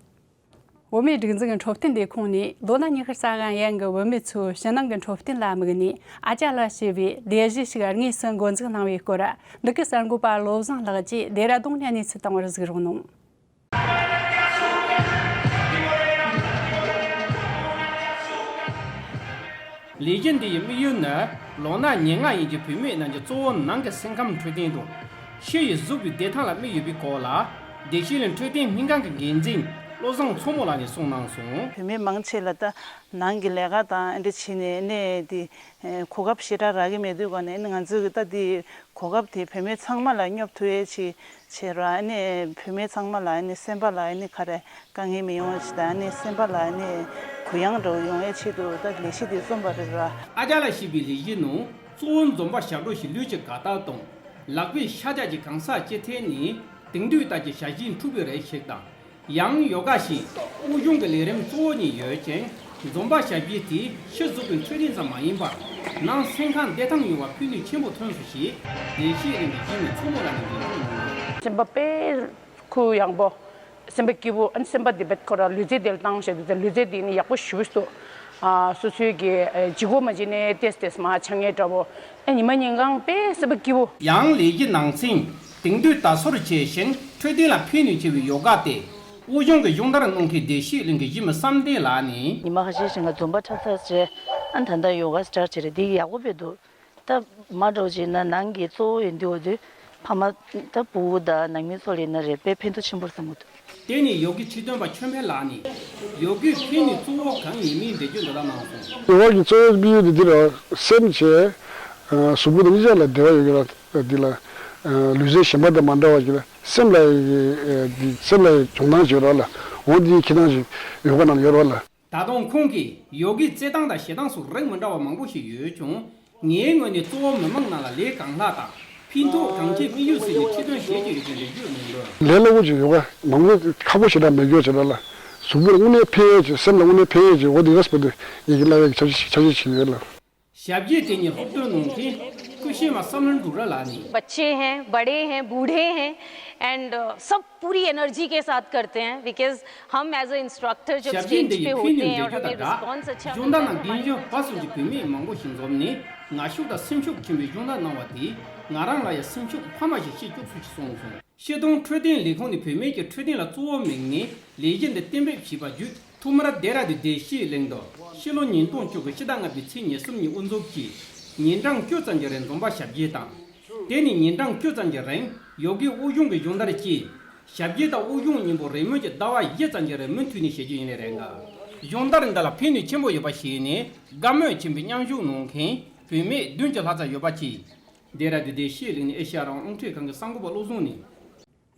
བོད་མིའི་སྒྲིག་འཛུགས་འཕྲོད་བསྟེན་ལས་ཁུངས་ནས་ལོ་ན་ཉི་ཤུ་རྩ་ལྔ་ཡན་གྱི་བུད་མེད་ཚོའི་ཕྱི་ནང་གི་འཕྲོད་བསྟེན་ལ་དམིགས་ནས་ཨ་ཅ་ལ་ཞེས་པའི་ལས་གཞི་ཞིག་དངོས་སུ་འགོ་འཛུགས་གནང་བའི་སྐོར། འདི་གའི་གསར་འགོད་པ་བློ་བཟང་ལགས་ཀྱིས་ལྡེ་ར་ལྡུན་ནས་གནས་ཚུལ་བཏང་བར་གཟིགས་རོགས་གནང་། ལས་གཞི་འདི་ཡི་དམིགས་ཡུལ་ནི་ལོ་ན་ཉེར་ལྔ་ཡན་གྱི་བུད་མེད་རྣམས་ཀྱི་གཙོ་བོ་ནང་གི་སེམས་ཁམས་འཕྲོད་བསྟེན་དང་། ཕྱི་ཡི་གཟུགས་པོའི་བདེ་ཐང་ལ་དམིགས་ཡོད་པའི་སྐོར་ལ། བདེ་སྐྱིད་གླིང་འཕྲོད་བསྟེན་སྨན་ཁང་གི་འགན་འཛིན་བློ་བཟང་མཚོ་མོ་ལགས་ནས་གསུངས་གནང་སོང་། བུད་མེད་མང་ཆེ་ལ་ད་ནང་གི་ལས་ཀ་དང་ཨེ་འདྲ་བྱས་ནས་ནས་དེ་གོ་སྐབས་ཞེ་དྲག་རག་གི་མེད་དུས་ག་ནས་ང་ཚོས་ད་དེ་གོ་སྐབས་དེ་བུད་མེད་ཚང་མ་ལ་སྙོབ་ཐུབ་ཡས་ཆེད་བྱས་ར། ཨ་ནི་བུད་མེད་ཚང་མ་ལ་ཨ་ནི་སེམས་པ་ལ་ཨ་ནི་ག་རེ་དཀའ་ངལ་མི་ཡོང་བ་ཞིག་དང་། ཨ་ནི་སེམས་པ་ལ་ཨ་ནི་གུ་ཡངས་འདྲ་བོ་ཡོང་ཡས་ཆེད་དུ་ད་ལས་གཞི་དེ་བརྩམས་པ་རེད་ར། ཨ་ཅག་ལགས་ཞེས་པའི་ལས་གཞིའི་ནང་གཙོ་བོ་འཛོམས་པ་ཞབས་བྲོ་ཞིག་ལུས་ཀྱི་དགའ་རྟགས་དང་། ལག་པའི་ཤ་རྒྱགས་ཀྱི་གང་ཟག་སྤྱི་ཐད་ནས་དེང་དུས་ལྟར་གྱི་ཞ་ཞིའི་འཁྲུག་པའི་རེ་ཞིག་དང་། ཡང་ཡོ་ག་ཞེས་དབུགས་གཞུང་གི་ལས་རིམ་གཙོ་བོ་གཉིས་ཡོད་ཅིང་། འཛོམས་པ་ཞབས་རྗེས་དེ་ཕྱི་གཟུགས་པོའི་འཕྲོད་བསྟེན་ཙམ་མ་ཡིན་པར་ནང་སེམས་ཁམས་བདེ་ཐང་ཡོང་བར་ཕན་ནུས་ཆེན་པོ་ཐོན་སོང་ཞེས་བདེ་སྐྱིད་གླིང་གི་གཞིས་མི་མཚོ་མོ་ལགས་ནས་འགྲེལ་བརྗོད་གནང་ཡོད། སེམས་པ་དཔེ་ཁུ་ཡངས་པོ། སེམས་པ་སྐྱིད་པོ། ཨ་ནི་སེམས་པ་དེ་བེད་ཁོ་ར་ལུས་རྩལ་དེ་ལ་བཏང་བྱས་དུས་ལུས་རྩལ་དེ་ནི་ཡག་པོ་ཞེ་པོ་ཞིག་འདུག་ཨ། སོ་སོའི་གི་ཨ་ལྗིད་ཁོག་མ་བྱས་ནས་ཏེས་ཏེས་མར་འཆང་ཡས་འདྲ་བོ། ཨ་ཉི་མ་ཉིན་གང་དཔེ་སེམས་པ་སྐྱིད་པོ། ཡང་ལས་ཀྱི་ནང་ཚན་དེང་དུས་དར་སྲོལ་ཆེ་ཞིང་འཕྲོད་བསྟེན་ལ་ཕན་ནུས་ཆེ་བའི་ཡོ་ག་སྟེ། དབུགས་གཞུང་གི་སྦྱོང་བརྡར་གནང་མཁན་བདེ་སྐྱིད་གླིང་གི་གཞིས་མི་བསམ་གཏན་ལགས་ནས། ཉི་མ་ཁ་ཤས་ཤིག་ང་འཛོམས་པ་འཁྲབ་ཚར་རྗེས། ཨ་ད་ལྟ་ཡོ་ག་སི་ཊར་བྱེད་རེད། འདི་ཡག་པོ་དཔེ་འདུག་ད་མ་འགྲོ་བྱས་ན་ནང་གི་གཙོ་བོ་ཡིན་དུས་འོ་དུས་ཕ་མ་ད་ཕྲུ་གུ་དང་ནང་མི་ཚོ་ལ་ཡིན་ན་རེད། དཔེ་ཕན་ཐོགས་ཆེན་པོ་བསམ་གྱི་འདུག་དེ་ནི་ཡོ་གའི་ཁྲིད་སྟོན་པ་ཆོས་འཕེལ་ལགས་ནས་ཡོ་གའི་ཕན་ནུས་གཙོ་བོ་གང་ཡིན་མིན་འགྲེལ་བརྗོད་འདི་ལྟར་གནང་སོང་། ཡོ་ག་གི་གཙོ་བོའི་དམིགས་ཡུལ་དེ་འདི་རེད། སེམས་བྱས་གཟུགས་པོ་དང་གཉིས་ཆ་ལ་བདེ་བ་ཡོད་ཀྱི་རེད། འདི་ལ་ལུས་རྩལ་གཞན་པ་དང་མ་འདྲ་བ་ཞིག་ལ་སེམས་ལ་ཡི་གེ་འདི་སེམས་ལ་ཡི་གེ་སྦྱོང་སྟངས་ཤིག་ཡོད་རེད་ལ། འོ་འདིའི་ཁྱེད་རང་ཞིག་ཡོ་ག་ནང་ཡོད་རེད་ལ། ད་དུང་ཁོང་གིས་ཡོ་གའི་རྩེད་སྟངས་དང་བྱེད་སྟངས་སོགས་རིགས་མི་འདྲ་བ་མང་པོ་ཞིག་ཡོད་ཀྱང་། ངའི་ངོས་ནས་གཙོ་བོ་མི་མང་རྣམས་ལ་ལས་གང་ལྷག་དང་ཕན་ཐོགས་གང་ཆེ་དམིགས་ཡུལ་ཟིན་ནས་ཁྲིད་སྟོན་བྱེད་ཀྱི་ཡོད་ཅེས་འགྲེལ་བརྗོད་གནང་འདུག་ལས་སླ་བོ་ཅིག་ཡོ་ག་མང་པོ་ཁག་པོ་ཞེ་དྲག་མེད་རྒྱུ་ཅིག་རེད་ལ། གཟུགས་པོར་དངོས་གནས་ཕན་ཡོད་ཅིག་སེམས་ལ་དངོས་གནས་ཕན་ཡོད་ཅིག་འོ་འདི་ག་སྤུ་དུ་ཡི་གེ་སླ་བའི་ཆ་ཤས་ཆ་ཤས་ཤིག་ཡོད་ལ། ཞབས་རྗེས་དེ་ཉིད་སློབ་སྟོན་གནང་མཁན་སྐུ་ཞབས་མ་བསམ་ལྷུན་འབྲུག་ར་ལགས་ནས། बच्चे हैं, बड़े हैं, बूढ़े हैं, and सब पूरी एनर्जी के साथ करते हैं, because हम एज अ इंस्ट्रक्टर जब ཞབས་རྗེས་འདི་ཡི་ཕན་ནུས་འགྲེལ་བརྗོད་དང་སྦྲགས། སྦྱོང་བརྡར་ནང་རྒན་གཞོན་བར་གསུམ་གྱི་བུད་མེད་མང་པོ་ཞིག་འཛོམས་ནས་ངར་ཤུགས་དང་སེམས་ཤུགས་ཆེན་པོས་སྦྱོང་བརྡར་གནང་བ་དེས་ང་རང་ལ་ཡང་སེམས་ཤུགས་འཕར་མ་ཞིག་སྐྱེ་བཅུག་སོང་ཞེས་གསུངས་སོང་། སྤྱིར་བཏང་འཕྲོད་བསྟེན་ལས་ཁུངས་ནས་བུད་མེད་ཀྱི་འཕྲོད་བསྟེན་ལ་གཙོ་བོ་དམིགས་ནས་ལས་གཞི་འདི་གཏན་འབེབས་བྱས་པ་བརྒྱུད། ཐོག་མར་ལྡེ་ར་ལྡུན་བདེ་སྐྱིད་གླིང་དུ་ཕྱི་ལོ་ཉིས་སྟོང་བཅུ་དགུ་ཕྱི་ཟླ་ལྔ་པའི་ཚེས་ཉེར་གསུམ་ཉིན་དབུ་འཛུགས་ཀྱིས་ཉིན་གྲངས་བཅུ་ཙམ་གྱི་རིང་འཛོམས་པ་ཞབས་རྗེས་དང་། དེ་ནས་ཉིན་གྲངས་བཅུ་ཙམ་གྱི་རིང་ཡོ་གའི་དབུགས་གཞུང་གི་སྦྱོང་བརྡར་གྱིས། ཞབས་རྗེས་དང་དབུགས་གཞུང་གཉིས་པོ་རེས་མོས་ཀྱིས་ཟླ་བ་བཞི་ཙམ་གྱི་རིང་མུ་མཐུད་ནས་བྱེད་རྒྱུ་ཡིན་ལེ་རེད་འགའ། སྦྱོང་བརྡར་འདི་ལ་ཕན་ནུས་ཆེན་པོ་ཡོད་པ་ཤེས་ནས་དགའ་མོས་ཆེན་པོས་མཉམ་ཞུགས་གནང་མཁན་བུད་མེད་བདུན་ཅུ་ལྷག་ཙམ་ཡོད་པ་བཅས། ལྡེ་ར་ལྡུན་བདེ་སྐྱིད་གླིང་ནས་ཨེ་ཤ་ཡ་རང་དབང་རླུང་འཕྲིན་ཁང་གི་གསར་འགོད་པ་བློ་བཟང་ནས།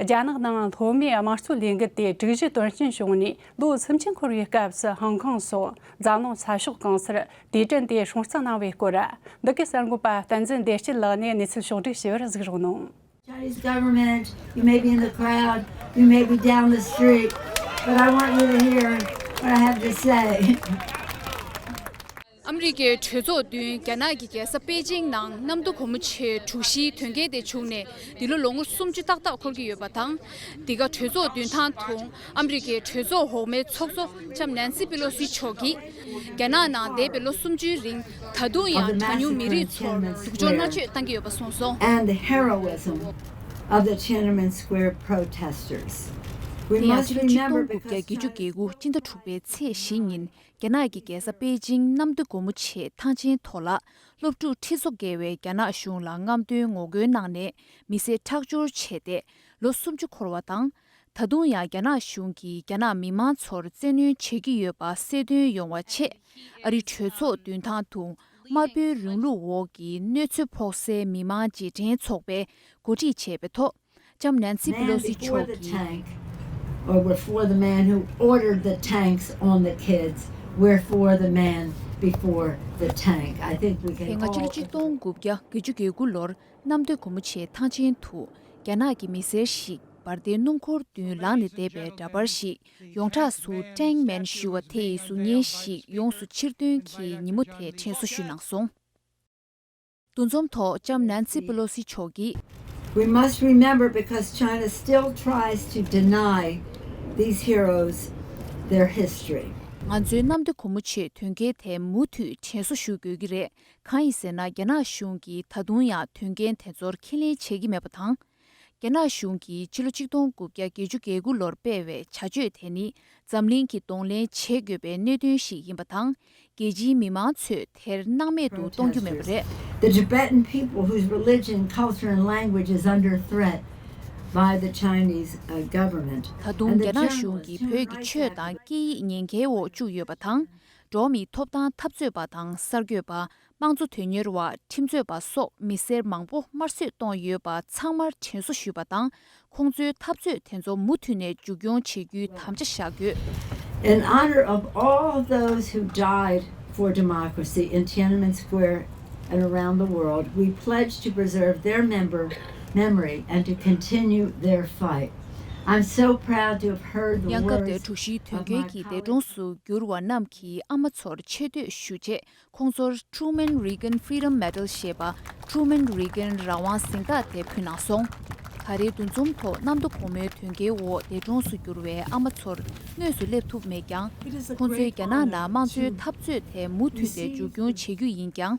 རྒྱ་ནག་ནང་སློབ་མའི་དམངས་གཙོའི་ལས་འགུལ་དེ་དྲུག་བཞི་དོན་རྐྱེན་བྱུང་ནས་ལོ་སུམ་ཅུ་འཁོར་བའི་སྐབས་སུ་ཧང་ཀོང་སོགས་འཛམ་གླིང་ས་ཕྱོགས་གང་སར་དུས་དྲན་དེ་སྲུང་བརྩི་གནང་བའི་སྐོར། འདི་གའི་གསར་འགོད་པ་བསྟན་འཛིན་བདེ་སྐྱིད་ལགས་ནས་གནས་ཚུལ་ཕྱོགས་བསྒྲིགས་ཞུ་བར་གཟིགས་རོགས་གནང་། Chinese government, you may be in the crowd, you may be down the street, but I want you to hear what I have to say. ཨ་མི་རི་ཀའི་གྲོས་ཚོགས་མདུན་རྒྱ་ནག་གི་རྒྱལ་ས་པེ་ཅིང་ནང་གནམ་གྲུ་སྒོ་མོ་ཆེ་དྲུག་བཞིའི་དོན་རྐྱེན་དེ་བྱུང་ནས་འདི་ལོ་ལོ་ངོ་སུམ་ཅུ་ཏག་ཏག་འཁོར་གྱི་ཡོད་པ་དང་། འདི་ག་གྲོས་ཚོགས་མདུན་ཐང་དུ་ཨ་མི་རི་ཀའི་གྲོས་ཚོགས་འོག་མའི་ཚོགས་གཙོ་ལྕམ་ནན་སི་པེ་ལོ་སི་མཆོག་གིས་རྒྱ་ནག་ནང་འདས་པའི་ལོ་སུམ་ཅུའི་རིང་ད་དུང་ཡང་གྲངས་ཉུང་མི་རིགས་ཚོར་སྡུག་སྦྱོང་མནར་གཅོད་བཏང་གི་ཡོད་པ་གསུངས་སོང་། And the heroism of the Tiananmen Square protesters. We དེ་ཡང་must སྤྱི་ལོ་གཅིག་སྟོང་དགུ་བརྒྱ་བརྒྱད་ཅུ་གྱ་དགུ་སྤྱི་ཟླ་དྲུག་པའི་ཚེས་བཞི་ཉིན། རྒྱ་ནག་གི་རྒྱལ་ས་པེ་ཅིང་གནམ་གྲུ་སྒོ་མོ་ཆེ་ཐང་ཆེན་ཐོག་ལ་སློབ་ཕྲུག་ཁྲི་ཚོ་བརྒལ་བས་རྒྱ་ནག་གཞུང་ལ་རྔམ་སྟོན་ངོ་རྒོལ་གནང་ནས་མི་བསད་ཁྲག་སྦྱོར་བྱས་ཏེ། ལོ་སུམ་ཅུ་འཁོར་བ་དང་། ད་དུང་ཡང་རྒྱ་ནག་གཞུང་གིས་རྒྱ་ནག་མི་མང་ཚོར་བཙན་གནོན་བྱེད་ཀྱི་ཡོད་པ་གསལ་སྟོན་ཡོང་བ་ཆེད། ཨ་རིའི་གྲོས་ཚོགས་མདུན་ཐང་དུ་དམར་པོའི་རིང་ལུགས་འོག་གི་གནོད་འཚེ་ཕོག་སའི་མི་མང་རྗེས་དྲན་ཚོགས་པས་གོ་སྒྲིག་བྱས་པའི་ཐོག་ལྕམ་ནན་སི་པི་ལོ་སི་མཆོག་གིས། Or we're for the man who ordered the tanks on the kids. We're for the man before the tank. I think we can all. དེ་སྔ་ཕྱི་ལོ་ཆིག་སྟོང་དགུ་བརྒྱ་བརྒྱད་ཅུ་གྱ་དགུ་ལོར་གནམ་བདེ་སྒོ་མོ་ཆེའི་ཐང་ཆེན་དུ་རྒྱ་ནག་གི་མི་སེར་ཞིག་འབར་མདེལ་སྣུམ་འཁོར་མདུན་ལངས་ནས་བསྡད་པའི་འདྲ་པར་ཞིག་ཡོངས་གྲགས་སུ་Tank Man ཞུ་བ་དེ་ཡི་གཟུགས་བརྙན་ཞིག་ཡོངས་སུ་ཕྱིར་འདོན་གྱིས་ཉིན་མོ་དེ་དྲན་གསོ་ཞུས་གནང་སོང་། འདུ་འཛོམས་ཐོག་ལྕམ་ནན་སི་པེ་ལོ་སི་མཆོག་གིས། We must remember, because China still tries to deny these heroes their history. ང་ཚོའི་གནམ་བདེ་སྒོ་མོ་ཆེའི་དོན་རྐྱེན་དེ་མུ་མཐུད་དྲན་གསོ་ཞུ་དགོས་ཀྱི་རེད། གང་ཡིན་ཟེར་ན། རྒྱ་ནག་གཞུང་གིས་ད་དུང་ཡང་དོན་རྐྱེན་དེ་ཚོར་ཁས་ལེན་བྱེད་ཀྱི་མེད་པ་དང་། རྒྱ་ནག་གཞུང་གིས་ཕྱི་ལོ་ཆིག་སྟོང་དགུ་བརྒྱ་བརྒྱད་ཅུ་གྱ་དགུ་ལོར་སྤེལ་བའི་བྱ་སྤྱོད་དེ་ནི་འཛམ་གླིང་གིས་གདོང་ལེན་བྱེད་དགོས་པའི་གནད་དོན་ཞིག་ཡིན་པ་དང་། རྒྱལ་སྤྱིའི་མི་མང་ཚོས་དེར་སྣང་མེད་དུ་གཏོང་རྒྱུ་མེད་པ་རེད། The Tibetan people, whose religion, culture, and language is under threat by the Chinese, uh, government. ད་དུང་རྒྱ་ནག་གཞུང་གིས་བོད་ཀྱི་ཆོས་དང་སྐད་ཡིག་ཉེན་ཁའི་འོག་བཅུག་ཡོད་པ་དང་། འགྲོ་བ་མིའི་ཐོབ་ཐང་འཐབ་རྩོད་པ་དང་གསར་འགོད་པ། དམངས་གཙོ་དོན་གཉེར་བ། ཁྲིམས་རྩོད་པ་སོགས་མི་སེར་མང་པོ་དམར་གསོད་གཏོང་ཡོད་པ་ཚང་མར་དྲན་གསོ་ཞུས་པ་དང་། ཁོང་ཚོའི་འཐབ་རྩོད་དེ་ཚོ་མུ་མཐུད་ནས་མཇུག་སྐྱོང་བྱེད་རྒྱུའི་དམ་བཅའ་བཞག་ཡོད། In honor of all those who died for democracy in Tiananmen Square and around the world, we pledge to preserve their member, memory and to continue their fight. I'm so proud to have heard the words of my colleague. ཡང་སྐབས་དེར་དྲུག་བཞིའི་དོན་རྐྱེན་གྱི་འདས་གྲོངས་སུ་གྱུར་བ་རྣམས་ཀྱི་ཨ་མ་ཚོར་ཆེ་བསྟོད་ཞུ་ཆེད། ཁོང་ཚོར་Truman Reagan Freedom Medal ཞེས་པ། ཀྲུ་མན་རི་གན་རང་དབང་གཟེངས་རྟགས་དེ་ཕུལ་གནང་སོང་། ད་རེས་འདུ་འཛོམས་ཐོག་གནམ་བདེ་སྒོ་མོའི་དོན་རྐྱེན་འོག་འདས་གྲོངས་སུ་གྱུར་བའི་ཨ་མ་ཚོར་དངོས་སུ་སླེབས་ཐུབ་མེད་ཀྱང་། ཁོང་ཚོས་རྒྱ་ནག་ནང་དམངས་གཙོའི་འཐབ་རྩོད་དེ་མུ་མཐུད་དེ་མཇུག་སྐྱོང་བྱེད་རྒྱུ་ཡིན་ཀྱང་།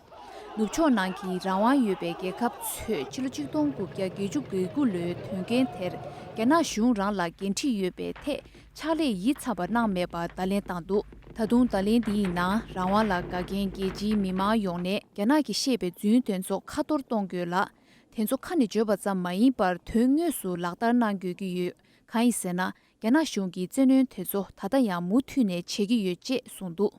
ནུབ་ཕྱོགས་ནང་གི་རང་དབང་ཡོད་པའི་རྒྱལ་ཁབ་ཚོས་ཕྱི་ལོ་ཆིག་སྟོང་དགུ་བརྒྱ་བརྒྱད་ཅུ་གྱ་དགུ་ལོའི་དོན་རྐྱེན་དེར་རྒྱ་ནག་གཞུང་རང་ལ་འགན་འཁྲི་ཡོད་པའི་ཐད། ཕྱག་ལས་ཡིད་ཚིམ་པ་གནང་མེད་པར་བརྡ་ལན་བཏང་འདུག་ད་དུང་བརྡ་ལན་འདིའི་ནང་རང་དབང་ལ་དགའ་མཁན་རྒྱལ་སྤྱིའི་མི་མང་ཡོངས་ནས་རྒྱ་ནག་གིས་བཤད་པའི་རྫུན་དོན་ཚོ་ཁ་གཏོར་གཏོང་དགོས་ལ། དེ་ཚོ་ཁ་ནས་བརྗོད་པ་ཙམ་མ་ཡིན་པར་དོན་དངོས་སུ་ལག་བསྟར་གནང་དགོས་ཀྱི་ཡོད། གང་ཡིན་ཟེར་ན། རྒྱ་ནག་གཞུང་གིས་བཙན་གནོན་དེ་ཚོ་ད་ལྟ་ཡང་མུ་མཐུད་ནས་བྱེད་ཀྱི་ཡོད་ཅེས་གསུངས་འདུག་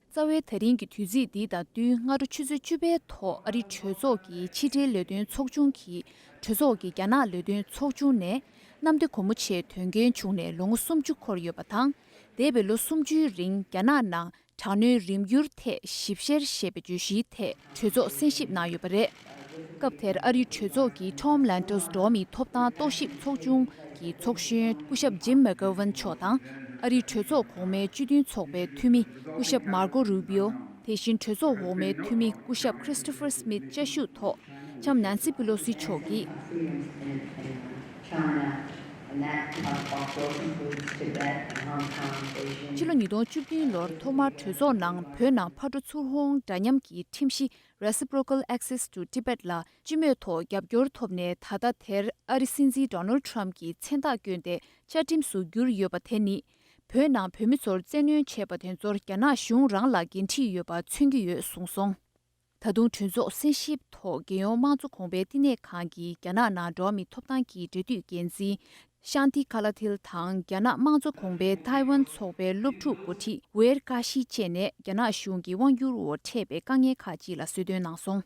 རྩ་བའི་ད་རིང་གི་དུས་ཚིགས་འདི་དང་བསྟུན། སྔ་དྲོ་ཆུ་ཚོད་བཅུ་པའི་ཐོག་ཨ་རིའི་གྲོས་ཚོགས་ཀྱི་ཕྱི་འབྲེལ་ལས་དོན་ཚོགས་ཆུང་གིས། གྲོས་ཚོགས་ཀྱི་རྒྱ་ནག་ལས་དོན་ཚོགས་ཆུང་ནས། གནམ་བདེ་སྒོ་མོ་ཆེའི་དོན་རྐྱེན་བྱུང་ནས་ལོ་ངོ་སུམ་ཅུ་འཁོར་ཡོད་པ་དང་། འདས་པའི་ལོ་སུམ་ཅུའི་རིང་རྒྱ་ནག་ནང་དྲག་གནོན་རིམ་འགྱུར་ཐད་ཞིབ་བཤེར་ཞེས་པའི་བརྗོད་གཞིའི་ཐད་གྲོས་ཚོགས་གསན་ཞིབ་གནང་ཡོད་པ་རེད། སྐབས་དེར་ཨ་རིའི་གྲོས་ཚོགས་ཀྱི་Tom Lantos འགྲོ་བ་མིའི་ཐོབ་ཐང་རྟོག་ཞིབ་ཚོགས་ཆུང་གི་ཚོགས་གཞོན་སྐུ་ཞབས་Jim McGovern མཆོག་དང་། ཨ་རིའི་གྲོས་ཚོགས་གོང་མའི་སྤྱི་མཐུན་ཚོགས་པའི་འཐུས་མི་སྐུ་ཞབས་Marco Rubio། དེ་བཞིན་གྲོས་ཚོགས་འོག་མའི་འཐུས་མི་སྐུ་ཞབས་Christopher Smith བཅའ་བཞུགས་ཐོག་ལྕམ་Nancy Pelosi མཆོག་གིས། ཕྱི་ལོ་ཉིས་སྟོང་བཅུ་བདུན་ལོར་ཐོག་མར་གྲོས་ཚོགས་ནང་བོད་ནང་ཕར་འགྲོ་ཚུར་འོང་འདྲ་མཉམ་གྱི་ཁྲིམས་གཞི་Reciprocal Access to Tibet ལ་སྤྱི་མོས་ཐོག་རྒྱབ་སྐྱོར་ཐོབ་ནས། ད་ལྟ་དེར་ཨ་རི་སྲིད་འཛིན་Donald Trump གྱིས་མཚན་རྟགས་བསྐྱོན་ཏེ་བཅའ་ཁྲིམས་སུ་བསྒྱུར་ཡོད་པ་དེ་ནི། བོད་ནང་བོད་མི་ཚོར་བཙན་གནོན་བྱས་པ་དེ་ཚོར་རྒྱ་ནག་གཞུང་རང་ལ་འགན་འཁྲི་ཡོད་པ་མཚོན་གྱི་ཡོད་གསུངས་སོང་། ད་དུང་གྲོས་ཚོགས་གསན་ཞིབ་ཐོག་རྒྱལ་ཡོངས་དམངས་གཙོ་གོང་འཕེལ་བསྟི་གནས་ཁང་གི་རྒྱ་ནག་ནང་འགྲོ་བ་མིའི་ཐོབ་ཐང་གི་འབྲེལ་མཐུད་འགན་འཛིན་Shanti Kalathil དང་། རྒྱ་ནག་དམངས་གཙོ་གོང་འཕེལ་ཐའེ་ཝན་ཚོགས་པའི་སློབ་ཕྲུག་འགོ་ཁྲིད་Wei Kashi བཅས་ནས་རྒྱ་ནག་གཞུང་གི་དབང་སྒྱུར་འོག་འཕྲད་པའི་དཀའ་ངལ་ཁག་ཅིག་ལ་གསོལ་སྟོན་གནང་སོང་།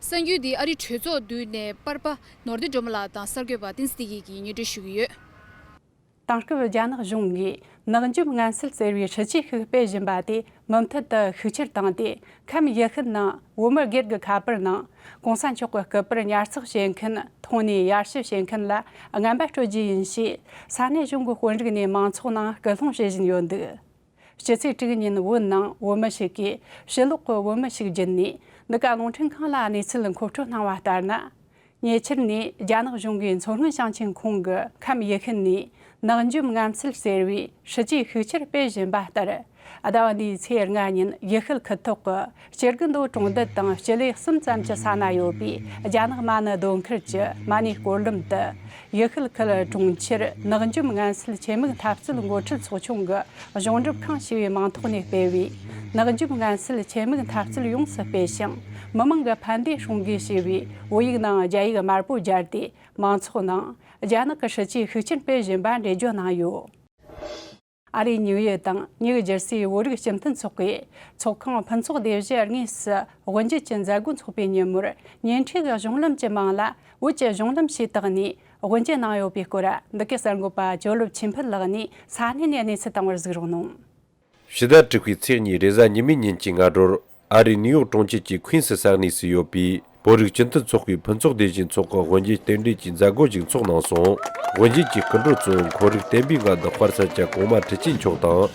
གསར་འགྱུར་འདི་ཨ་རིའི་གྲོས་ཚོགས་མདུན་ནས་པར་པ་ནོར་བདེ་སྒྲོལ་མ་ལགས་དང་གསར་འགོད་པ་བསྟན་འཛིན་བདེ་སྐྱིད་ཀྱིས་སྙན་སྒྲོན་ཞུ་གི་ཡོད། དེང་སྐབས་རྒྱ་ནག་གཞུང་གིས་ནག་འཇོམས་ངན་སེལ་ཟེར་བའི་སྲིད་ཇུས་ཤིག་སྤེལ་བཞིན་པ་དེ་མུ་མཐུད་དུ་ཤུགས་ཆེར་བཏང་སྟེ། ཁམས་ཡུལ་ཤུལ་ནང་བོད་མི་སྒེར་གྱི་ཁ་པར་ནང་གོང་ས་མཆོག་གི་སྐུ་པར་ཉར་ཚགས་བྱེད་མཁན། མཐོང་ནས་ཡར་ཞུ་བྱེད་མཁན་ལ་རྔན་པ་སྤྲོད་རྒྱུ་ཡིན་ཞེས་ས་གནས་གཞུང་གི་དཔོན་རིགས་ནས་མང་ཚོགས་ནང་སྐུལ་སློང་བྱེད་བཞིན་ཡོད་འདུག་སྤྱི་ཚེས་དྲུག་ཉིན་བོད་ནང་བོད་མི་ཞིག་གིས་ཕྱི་ལོགས་ཀྱི་བོད་མི་ཞིག་བརྒྱུད་ནས་འདི་ག་རླུང་འཕྲིན་ཁང་ལ་གནས་ཚུལ་མཁོ་སྤྲོད་གནང་བ་ལྟར་ན། ཉེ་ཆར་ནས་རྒྱ་ནག་གཞུང་གིས་མཚོ་སྔོན་ཞིང་ཆེན་ཁོངས་ཀྱི་ཁམས་ཡུལ་ཤུལ་ནས་ནག་འཇོམས་ངན་སེལ་ཟེར་བའི་སྲིད་ཇུས་ཤུགས་ཆེར་སྤེལ་བཞིན་པ་ལྟར། ཟླ་བ་འདིའི་ཚེས་ལྔ་ཉིན་ཡུལ་ཤུལ་ཁུལ་ཐོག་གི་སྐྱེ་རྒུ་མདོ་གྲོང་རྡལ་དང་སྤྱི་ལེ་གསུམ་ཙམ་གྱི་ས་ན་ཡོད་པའི་རྒྱ་ནག་མ་ཎི་རྡོ་མཁར་གྱི་མ་ཎིའི་སྐོར་ལམ་དུ། ཡུལ་ཤུལ་ཁུལ་གྲོང་ཁྱེར་ནག་འཇོམས་ངན་སེལ་ཆེད་དམིགས་འཐབ་རྩོད་འགོ་ཁྲིད་ཚོགས་ཆུང་གི་གཞུང་སྒྲུབ་ཁང་ཞེས་པའི་མིང་ཐོག་ནས་སྤེལ་བའི་ནག་འཇོམས་ངན་སེལ་ཆེད་དམིགས་འཐབ་རྩོད་ཡོངས་སུ་སྤེལ་ཞིང་། མི་མང་གི་ཕན་བདེ་སྲུང་དགོས་ཞེས་པའི་བོད་ཡིག་ནང་རྒྱ་ཡིག་དམར་པོ་སྦྱར་ཏེ། མང་ཚོགས་ནང་རྒྱ་ནག་གི་སྲིད་ཇུས་ཤུགས་ཆེར་སྤེལ་བཞིན་པ་འགྲེལ་བརྗོད་གནང་ཡོད། ཨ་རིའི་ཉིའུ་ཡོག་དང་ཉིའུ་ཇར་སིའི་བོད་རིགས་སྤྱི་མཐུན་ཚོགས་ཀྱི་ཚོགས་ཁང་ཕུན་ཚོགས་སྡེ་བཞི་དངོས་སུ་དབུ་འབྱེད་ཀྱི་མཛད་སྒོ་འཚོགས་པའི་ཉིན་མོར། ཉེ་འཁྲིས་ཀྱི་གཞུང་ལམ་གྱི་མིང་ལ་བོད་ཀྱི་གཞུང་ལམ་ཞེས་བཏགས་ནས། དབུ་འབྱེད་གནང་ཡོད་པའི་སྐོར། འདི་གའི་གསར་འགོད་པ་ཇོ་ལོབ་ཆོས་འཕེལ་ལགས་ནས་ས་གནས་ནས་གནས་ཚུལ་བཏང་བར་གཟིགས་རོགས་གནང་། ཕྱི་ཟླ་དྲུག་པའི་ཚེས་གཉིས་རེས་གཟའ་ཉི་མའི་ཉིན་གྱི་སྔ་དྲོར། ཨ་རིའི་ནིའུ་ཡོག་གྲོང་ཁྱེར་གྱི་ཁུན་སི་ས་གནས་སུ་ཡོད་པའི་བོད་རིགས་སྤྱི་མཐུན་ཚོགས་པའི་ཕུན་ཚོགས་སྡེ་བཞིའི་ཚོགས་ཁང་དབུ་འབྱེད་རྟེན་འབྲེལ་གྱི་མཛད་སྒོ་ཞིག་ཚོགས་གནང་སོང་། དབུ་འབྱེད་ཀྱི་སྐུ་མགྲོན་གཙོ་བོ་ཁོར་ཡུག་བསྟན་པའི་མངའ་བདག་དཔལ་ས་སྐྱ་གོང་མ་ཁྲི་ཆེན་མཆོག་དང་།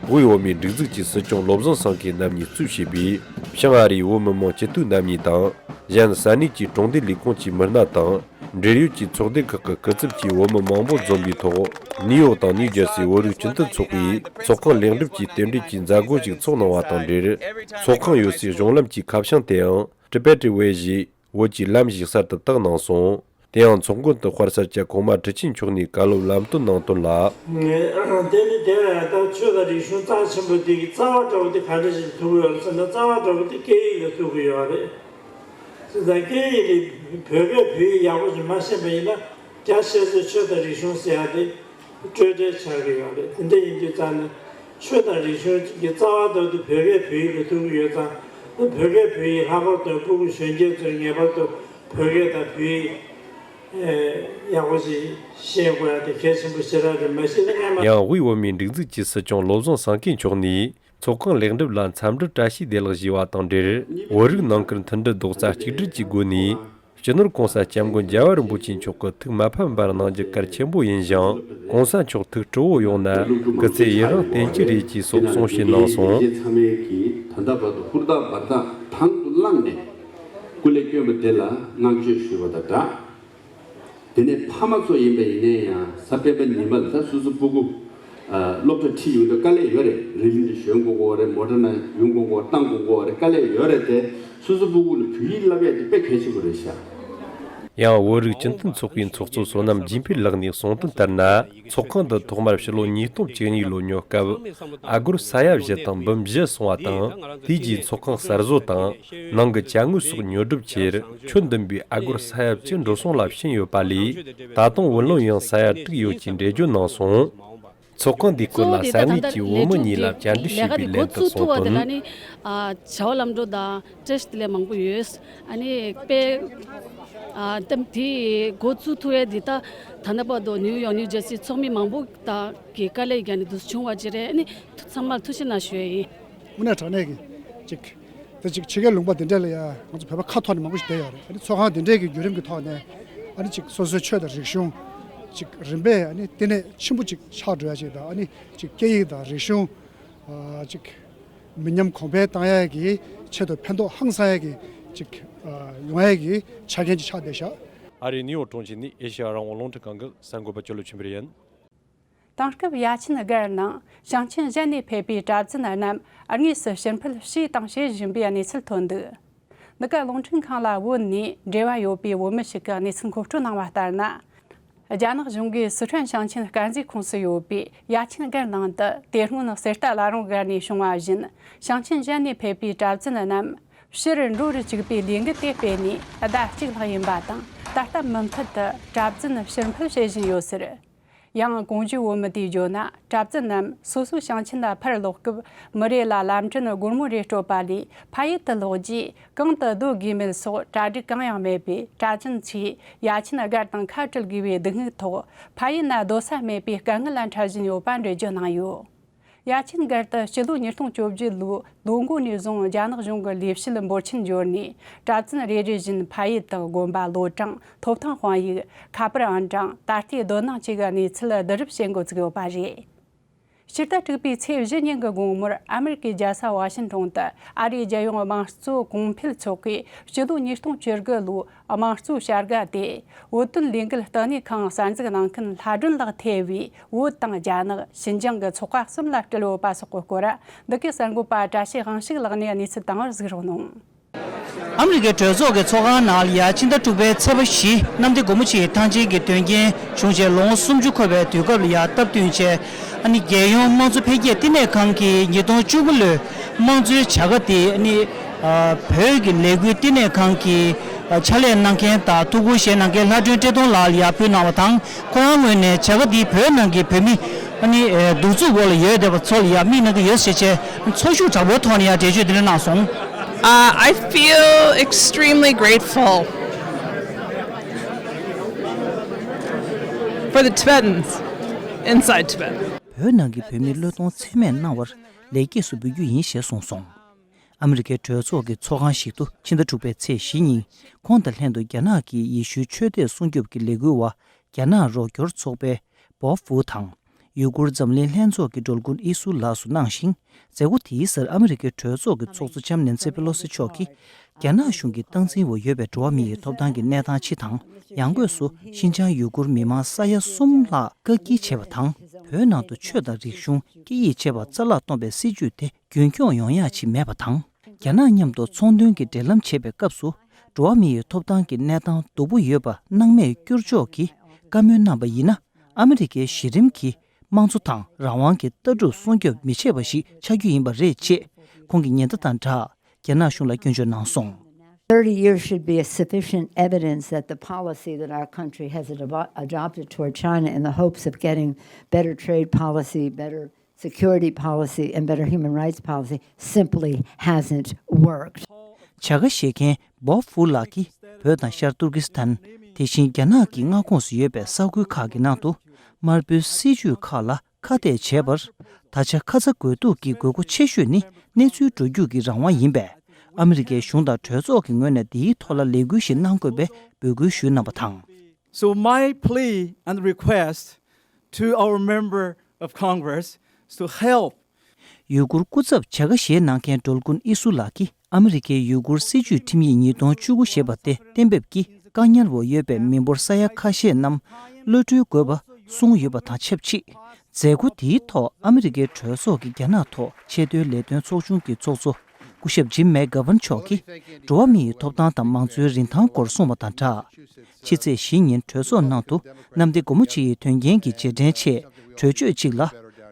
དབུས་བོད་མིའི་སྒྲིག་འཛུགས་ཀྱི་སྲིད་སྐྱོང་བློ་བཟང་སེང་གེ་རྣམ་གཉིས་གཙོས་བྱས་པའི་བྱང་ཨ་རིའི་བོད་མི་མང་སྤྱི་འཐུས་རྣམ་གཉིས་དང་། གཞན་ས་གནས་ཀྱི་གྲོང་སྡེ་ལས་ཁུངས་ཀྱི་མི་སྣ་དང་། འབྲེལ་ཡོད་ཀྱི་ཚོགས་སྡེ་ཁག་གི་སྐུ་ཚབ་ཀྱིས་བོད་མི་མང་པོ་འཛོམས་པའི་ཐོག་ནིའུ་ཡོག་དང་ནིའུ་ཇར་སིའི་བོད་རིགས་སྤྱི་མཐུན་ཚོགས་པའི་ཚོགས་ཁང་ལེགས་འགྲུབ་ཀྱི་རྟེན་འབྲེལ་གྱི་མཛད་སྒོ་ཞིག་ཚོགས་གནང་བ་དང་འབྲེལ། ཚོགས་ཁང་ཡོད་སའི་གཞུང་ལམ་གྱི་ཁ་བྱང་དེའང་ཊི་བེ་ཊི་ཝེ་ཞེས་བོད་ཀྱི་ལམ་ཞེས་གསར་དུ་བཏགས་གནང་སོང་། དེ་ཡང་ཚོགས་མགོན་དུ་དཔལ་ས་སྐྱ་གོང་མ་ཁྲི་ཆེན་མཆོག་ནས་བཀའ་སློབ་ལམ་སྟོན་གནང་དོན་ལ། དེ་ནི་དེ་བས་ད་ཆོས་དང་རིག་གཞུང་རྩ་ཆེན་པོ་འདི་གི་རྩ་བ་འདྲ་བོ་དེ་ག་འདྲ་ཞིག་ཐུག་གི་ཡོད་རེད་ཟེར་ན། རྩ་བ་འདྲ་བོ་དེ་སྐད་ཡིག་ལ་ཐུག་གི་ཡོད་རེད། ད་སྐད་ཡིག་དེ་བོད་སྐད་བོད་ཡིག་ཡག་པོ་ཞིག་མ་ཤེས་པ་ཡིན་ན། རྒྱ་ཆེ་ཚོས་ཆོས་དང་རིག་གཞུང་ཟེར་ཡ་དེ་སྤྲོས་བྲལ་ཆགས་ཀྱི་ཡོད་རེད། དེ་འདྲ་ཡིན་དུས་ཙང་ནས་ཆོས་དང་རིག་གཞུང་གི་རྩ་བ་ལྟ་བུ་དེ་བོད་སྐད་བོད་ཡིག་ལ་ཐུག་གི་ཡོད་ཙང་། བོད་སྐད་བོད་ཡིག་ལྷག་པར་དུ་སྤུ་གུ་གཞོན་སྐྱེས་ཚོས་ངེས་པར་དུ་བོད་སྐད་དང་བོད་ཡིག་ཡག་པོ་ཞིག་ཤེས་དགོས་ཡ་དེ་གལ་ཆེན་པོ་ཞེ་དྲག་རེད། མ་གཞི་ནས་སྔ་མ། ཡང་དབུས་བོད་མིའི་སྒྲིག་འཛུགས་ཀྱི་སྲིད་སྐྱོང་བློ་བཟང་སེང་གེ་མཆོག་ནས། ཚོགས་ཁང་ལེགས་འགྲུབ་ལ་འཚམས་འདྲི་བཀྲ་ཤིས་བདེ་ལེགས་ཞུས་པ་དང་འབྲེལ། བོད་རིགས་ནང་ཁུལ་མཐུན་སྒྲིལ་རྡོག་རྩ་གཅིག་སྒྲིལ་གྱི་སྒོ་ནས། སྤྱི་ནོར་༸གོང་ས་༸སྐྱབས་མགོན་རྒྱལ་བ་རིན་པོ་ཆེ་མཆོག་གི་ཐུགས་མ་ཕམ་པར་གནང་རྒྱུ་གལ་ཆེན་པོ་ཡིན་ཞིང་། ༸གོང་ས་མཆོག་ཐུགས་སྤྲོ་བོ་ཡོང་ན་སྐུ་ཚེ་ཡུན་རིང་བརྟན་གྱི་རེད་ཅེས་སོགས་གསུང་བཤད་གནང་སོང་། ཚང་མས་ཀྱིས་ད་ལྟ་བར་དུ་ཧུར་ཐག་འབད་ཐག་དང་དུ་བླངས་ནས་སྐུ་ལས་བསྐྱོན་པ་དེ་ལ་བསྔགས་བརྗོད་ཞུ་བ་དང་སྦྲགས། དེ་ནས་ཕ་མ་ཚོ་ཡིན་པ་ཡིན་ནའི་ཡང་གཟའ་སྤེན་པ་ཉི་མ་ལ་ད་སོ་སོ་སྤུ་གུ་ཨ་སློབ་གྲྭ་ཁྲིད་ཡོང་དུས་དཀའ་ལས་ཡོད་རེད། རི་ལི་འདི་ཞོན་དགོས་ཀྱི་ཡོད་རེད། མོ་ཊ་ནང་ཡོང་དགོས་ཀྱི་ཡོད་རེད། བཏང་དགོས་ཀྱི་ཡོད་རེད། དཀའ་ལས་ཡོད་རེད་དེ། སོ་སོ་སྤུ་གུ་ལ་བོད་ཡིག་བསླབ་ཡས་དེ་དཔེ་གལ་ཆེན་པོ་རེད་ཤག། ཡང་བོད་རིགས་སྤྱི་མཐུན་ཚོགས་པའི་ཚོགས་གཙོ་བསོད་ནམས་རྗེས་འཕེལ་ལགས་ནས་གསུངས་དོན་ལྟར་ན། ཚོགས་ཁང་འདི་ཐོག་མར་ཕྱི་ལོ་ཉིས་སྟོང་བཅུ་གཉིས་ལོ་ཉོ་སྐབས་ཨ་སྒོར་ས་ཡ་བཞི་དང་འབུམ་བཞི་སོང་བ་དང་། དེ་རྗེས་ཚོགས་ཁང་གསར་བཟོ་དང་། ནང་གི་ཅ་དངོས་སོགས་ཉོ་སྒྲུབ་ཆེད་ཁྱོན་བསྡོམས་པའི་ཨ་སྒོར་ས་ཡ་བཅུ་འགྲོ་སོང་ལ་ཕྱིན་ཡོད་པ་ལས། ད་དུང་བུ་ལོན་ཡང་ས་ཡ་དྲུག་ཡོད་ཅེས་འགྲེལ་བརྗོད་གནང་སོང་། ཚོགས་ཁང་འདིའི་སྐོར་ལ་ས་གནས་ཀྱི་བོད་མི་གཉིས་ལ་བཅར་འདྲི་ཞུས་པའི་ལན་དུ་གསུངས་དོན། ཨ་བྱ་བ་ལམ་འགྲོ་དང་བཀྲ་ཤིས་བདེ་ལེགས་མང་པོ་ཡོད། ཨ་ནི་དཔེ་ཨ་ལྟ་དེ་འགོ་བཙུགས་ཐུབ་ཡས་འདི་ད་ད་ལྟ་བར་དུ་ནིའུ་ཡོག་ནིའུ་ཇར་སི་ཚོགས་མི་མང་པོ་དང་གི་དཀའ་ལས་བརྒྱབ་ནས་འདུག་བྱུང་བ་ཅིག་རེད། ཨ་ནི་ཚང་མར་ཐུགས་རྗེ་གནང་ཞུ་ཡས་ཡིན། དངོས་གནས་དྲང་གནས་ཀྱི་ཅིག་དེ་ཅིག་ཕྱི་རྒྱལ་ལུང་པ་འདི་འདྲ་ལ་ཡ་ང་ཚོ་བོད་པ་ཁ་འཐོར་ནས་མང་པོ་ཞིག་བསྡད་ཡོད་རེད། ཨ་ནི་ཚོགས་ཁང་འདི་འདྲའི་གི་བརྒྱུད་རིམ་གྱི་ཐོག་ནས་ཨ་ནི་ཅིག་སོ་སོའི་ཆོས་དང་རིག་གཞུང་ཅིག་རིམ་པས་ཨ་ནི་བསྟི་གནས་ཆེན་པོ་ཅིག་ཆགས་འགྲོ་ཡ་ཅིག་དང་། ཨ་ནི་ཅིག་སྐད་ཡིག་དང་རིག་གཞུང་ཨ་ཅིག་མི་ཉམས་གོང་འཕེལ་བཏང་ཡ་གི་ཆེད་དུ་ཕན་ཐོགས་ཧང་སང་ཡ་གི་ཅིག་ཨ་ཡོང་ཡ་གི་ཆ་རྐྱེན་ཅིག་ཆགས་བསྡད་ཤག། ཨ་རིའི་ནིའུ་ཡོག་གྲོང་ཁྱེར་ནས་ཨེ་ཤེ་ཡ་རང་དབང་རླུང་འཕྲིན་ཁང་གི་གསར་འགོད་པ་ཅོ་ལོ་ཆོས་འཕེལ་ཡིན། དེང་སྐབས་ཡ་ཆེན་སྒར་ནང་ཞིང་ཆེན་གཞན་ནས་ཕེབས་པའི་གྲྭ་བཙུན་རྣམས་དངོས་སུ་ཕྱིར་འཕུད་བྱས་དང་བྱེད་བཞིན་པའི་གནས་ཚུལ་ཐོན་འདུག། འདི་ག་རླུང་འཕྲིན་ཁང་ལ་བོད་ནས་འབྲེལ་བ་ཡོད་པའི་བོད་མི་ཞིག་གིས་གནས་ཚུལ་མཁོ་སྤྲོད་གནང་བ་ལྟར་ན། རྒྱ་ནག་གཞུང་གིས་སི་ཁྲོན་ཞིང་ཆེན་དཀར་མཛེས་ཁོངས་སུ་ཡོད་པའི་ཡ་ཆེན་སྒར་ནང་དུ་དེ་སྔོན་གསེར་རྟ་བླ་རུང་སྒར་ནས་བྱུང་བ་བཞིན། ཞིང་ཆེན་གཞན་ནས་ཕེབས་པའི་གྲྭ་བཙུན་རྣམས་ཕྱིར་འགྲོ་རུ་བཅུག་པའི་ལས་འགུལ་དེ་སྤེལ་ནས་ཟླ་གཅིག་ལྷག་ཡིན་པ་དང་། ད་ལྟ་མུ་མཐུད་དུ་གྲྭ་བཙུན་ཕྱིར་འཕུད་བྱེད་བཞིན་ཡོད་ཟེར། ཡང་གོང་ཞུས་བོད་མི་དེས་བརྗོད་ན། གྲྭ་བཙུན་རྣམས་སོ་སོའི་ཞིང་ཆེན་ལ་ཕར་ལོག་སྐབས་མི་རེ་ལ་ལམ་གྲོན་སྒོར་མོ་རེ་སྤྲོད་པ་ལས་ཕ་ཡུལ་དུ་ལོག་རྗེས་གང་དུ་སྡོད་དགོས་མེད་སོགས་གྲ་སྒྲིག་གང་ཡང་མེད་པས། གྲྭ་བཙུན་ཚོས་ཡ་ཆེན་སྒར་དང་ཁ་བྲལ་དགོས་པའི་སྡུག་བསྔལ་ཐོག་ཕ་ཡུལ་ན་སྡོད་ས་མེད་པའི་དཀའ་ངལ་ལ་འཕྲད་བཞིན་ཡོད་པ་འགྲེལ་བརྗོད་གནང་ཡོད། ཡ་ཆེན་སྒར་དུ་སྤྱི་ལོ་ཉིས་སྟོང་བཅོ་བརྒྱད་ལོའི་ལོ་འགོ་ནས་བཟུང་རྒྱ་ནག་གཞུང་གི་ལས་བྱེད་འབོར་ཆེན་འབྱོར་ནས། གྲྭ་བཙུན་རེ་རེ་བཞིན་ཕ་ཡུལ་དང་དགོན་པ། ལོ་གྲངས། ཐོབ་ཐང་། དཔང་ཡིག་ཁ་པར་ཨང་གྲངས། ད་ལྟའི་སྡོད་གནང་བཅས་ཀྱི་གནས་ཚུལ་བསྡུ་རུབ་བྱེད་འགོ་བཙུགས་ཡོད་པ་རེད། ཕྱི་ཟླ་དྲུག་པའི་ཚེས་བཞི་ཉིན་གྱི་དགོང་མོར་ཨ་མེ་རི་ཀའི་རྒྱལ་ས་ཝ་ཤིང་ཊོན་དུ་ཨ་རིའི་རྒྱལ་ཡོངས་དམངས་གཙོ་གོང་འཕེལ་ཚོགས་པའི་སྤྱི་ལོ་ཉིས་སྟོང་བཅུ་དགུ་ལོའི་དམངས་གཙོའི་བྱ་དགའ་དེ། བོད་དོན་ལས་འགུལ་ལྟེ་གནས་ཁང་གསར་འཛུགས་གནང་མཁན་ལྷ་སྒྲོན་ལགས་ཐེ་བའི་བོད་དང་རྒྱ་ནག་ཞིན་ཅང་གི་ཚོགས་པ་གསུམ་ལ་སྤྲད་ཡོད་པ་སོགས་ཀྱི་སྐོར། འདི་གའི་གསར་འགོད་པ་བཀྲ་ཤིས་དབང་ཕྱུག་ལགས་ནས་གནས་ཚུལ་བཏང་བར་གཟིགས་རོགས་གནང་། ཨ་མི་རི་ཀའི་གྲོས་ཚོགས་ཀྱི་ཚོགས་ཁང་ནང་ལ་ཡ་ཕྱི་ཟླ་དྲུག་པའི་ཚེས་པ་བཞི་གནམ་བདེ་སྒོ་མོ་ཆེའི་ཐང་ཆེན་གྱི་དོན་རྐྱེན་བྱུང་རྗེས་ལོ་ངོ་སུམ་ཅུ་འཁོར་བའི་དུས་སྐབས་ལ་ཡ་སྟབས་བསྟུན་བྱས། ཨ་ནི་རྒྱལ་ཡོངས་དམངས་གཙོ་འཕེལ་རྒྱས་བསྟི་གནས་ཁང་གིས་ཉིས་སྟོང་བཅུ་དགུ་ལོའི་དམངས་གཙོའི་བྱ་དགའ་དེ་ཨ་ནི་ཨ་བོད་ཀྱི་ལས་འགུལ་བསྟི་གནས་ཁང་གི་ཨ་ཕྱག་ལས་གནང་མཁན་དང་ཐུགས་ཁུར་བཞེས་གནང་མཁན་ལྷ་སྒྲོན་བཀྲས་མཐོང་ལགས་ལ་ཡར་ཕུལ་གནང་བ་དང་། ཁོ་རང་ངོས་ནས་བྱ་དགའ་འདི་བོད་ནང་གི་བོད་མི་ཨ་ནི་ཨ་གདུག་རྩུབ་འོག་ལ་ཡོད་བསྡད་པ་ཚོ་ལ་ཡར་དམིགས་གནང་གི་ཡོད་ཟེར་བྱས་ཚོར་ཤུགས་དྲག་པོའི་ཐོག་ནས་ཡར་འགྲེལ་བརྗོད་འདི་འདྲ་གནང་སོང་། Uh, I feel extremely grateful. for the Tibetans inside Tibet. བོད་ནང་གི་བོད་མི་བློས་གཏོང་ཚད་མེད་གནང་བར་ལེགས་སྐྱེས་སུ་འབུལ་རྒྱུ་ཡིན་ཞེས་གསུངས་སོང་། ཨ་མི་རི་ཀའི་གྲོས་ཚོགས་ཀྱི་ཚོགས་ཁང་ཞིག་ཏུ་ཕྱི་ཟླ་དྲུག་པའི་ཚེས་བཞི་ཉིན་ཁོང་དང་ལྷན་དུ་རྒྱ་ནག་གི་ཡེ་ཤུའི་ཆོས་དད་སྲུང་སྐྱོབ་ཀྱི་ལས་འགུལ་བ་རྒྱ་ནག་རོགས་སྐྱོར་ཚོགས་པའི་བོབ་ཧྥུ་དང་། ཡུ་གུར་འཛམ་གླིང་ལྷན་ཚོགས་ཀྱི་མགྲོན་ཁོང་ཨི་སུ་ལགས་སུ་གནང་ཞིང་། མཛད་སྒོ་དེའི་སར་ཨ་མི་རི་ཀའི་གྲོས་ཚོགས་ཀྱི་ཚོགས་གཙོ་ལྕམ་ནེན་སི་པེ་ལོ་སི་མཆོག་གིས། རྒྱ་ནག་གཞུང་གི་སྟངས་འཛིན་འོག་ཡོད་པའི་འགྲོ་བ་མི་ཡི་ཐོབ་ཐང་གི་གནས་སྟངས་སྤྱི་དང་། ཡང་སྒོས་སུ་ཤིན་ཅང་ཡུ་གུར་མི་མང་ས་ཡ་གསུམ་ལྷག་བཀག་སྐྱིལ་བྱས་པ་དང་། བོད་ནང་དུ་ཆོས་དང་རིག་གཞུང་སྐད་ཡིག་བཅས་པ་རྩ་བརླག་གཏོང་བའི་སྲིད་ཇུས་དེ་རྒྱུན་འཁྱོངས་ཡོང་ཡག་ཅིག་མེད་པ་དང་། རྒྱ་ནག་མཉམ་དུ་ཚོང་དོན་གྱི་འབྲེལ་ལམ་བྱེད་པའི་སྐབས་སུ། འགྲོ་བ་མི་ཡི་ཐོབ་ཐང་གི་གནས་སྟངས་སྡུག་པོ་ཡོད་པ་སྣང་མེད་སྐྱུར་ཕྱོགས་ཀྱིས་བཀའ་མོལ་གནང་བ་ཡིན་ན། ཨ་མི་རི་ཀའི་གཞི་རིམ་གྱི་དམངས་གཙོ་དང་རང་དབང་གི་ལྟ་གྲུབ་སྲུང་སྐྱོབ་མི་བྱེད་པ་ཞིག་ཆགས་རྒྱུ་ཡིན་པ་རེད་ཅེས་ཁོང་གིས་ཉེན་བརྡ་དང་སྦྲགས་རྒྱ་ནག་གཞུང་ལ་སྐྱོན་བརྗོད་གནང་སོང་། Thirty years should be a sufficient evidence that the policy that our country has advo- adopted toward China in the hopes of getting better trade policy, better security policy, and better human rights policy simply hasn't worked. བྱ་དགའ་བཞེས་མཁན་བོབ་ཧྥུ་ལགས་ཀྱིས་བོད་དང་ཤར་ཏུར་ཀི་སི་ཐན། དེ་བཞིན་རྒྱ་ནག་གི་མངའ་ཁོངས་སུ་ཡོད་པའི་ས་ཁུལ་ཁག་གི་ནང་དུ་དམར་པོའི་སྲིད་ཇུས་ཁག་ལ་ཁ་གཏད་བྱས་པར། ད་ཆ་ཁ་ཚ་དགོས་གཏུགས་ཀྱི་དགོས་མཁོ་ཆེ་ཤོས་ནི་གནས་ཚུལ་འགྲོ་རྒྱུག་གི་རང་དབང་ཡིན་པས། ཨ་མི་རི་ཀའི་གཞུང་དང་གྲོས་ཚོགས་ཀྱི་ངོས་ནས་འདིའི་ཐོག་ལ་ལས་འགུལ་ཞིག་གནང་དགོས་པའི་འབོད་སྐུལ་ཞུས་གནང་བ་དང་། So my plea and request to our member of Congress is to help. ཡུ་གུར་སྐུ་ཚབ་བྱ་དགའ་བཞེས་གནང་མཁན་མགྲོན་ཁོང་ཨི་སུ་ལགས་ཀྱིས་ཨ་མི་རི་ཀའི་ཡུ་གུར་སྲིད་བྱུས་ཁྲིམས་ཡིག་ཉིས་སྟོང་བཅུ་དགུ་ཞེས་པ་དེ་གཏན་འབེབས་ཀྱིས་བཀག་ཉར་འོག་ཡོད་པའི་མི་འབོར་ས་ཡ་ཁ་ཤས་རྣམས་གློད་གྲོལ་དགོས་པ་གསུངས་ཡོད་པ་དང་ཆབས་ཅིག་མཛད་སྒོ་དེའི་ཐོག་ཨ་མི་རི་ཀའི་གྲོས་ཚོགས་ཀྱི་རྒྱ་ནག་ཐོག་ཆེས་མཐོའི་ལས་དོན་ཚོགས་ཆུང་གི་ཚོགས་གཙོ་སྐུ་ཞབས་ཇིམ་མེག་གྷ་ཝན་མཆོག་གིས་འགྲོ་བ་མི་ཡི་ཐོབ་ཐང་དང་མང་གཙོའི་རིན་ཐང་སྐོར་གསུངས་པ་དང་སྦྲགས། ཕྱི་ཚེས་བཞི་ཉིན་གྲོས་ཚོགས་ནང་དུ་གནམ་བདེ་སྒོ་མོ་ཆེ་ཡི་དོན་རྐྱེན་གྱི་རྗེས་དྲན་ཆེད་གྲོས་ཆོད་གཅིག་ལ་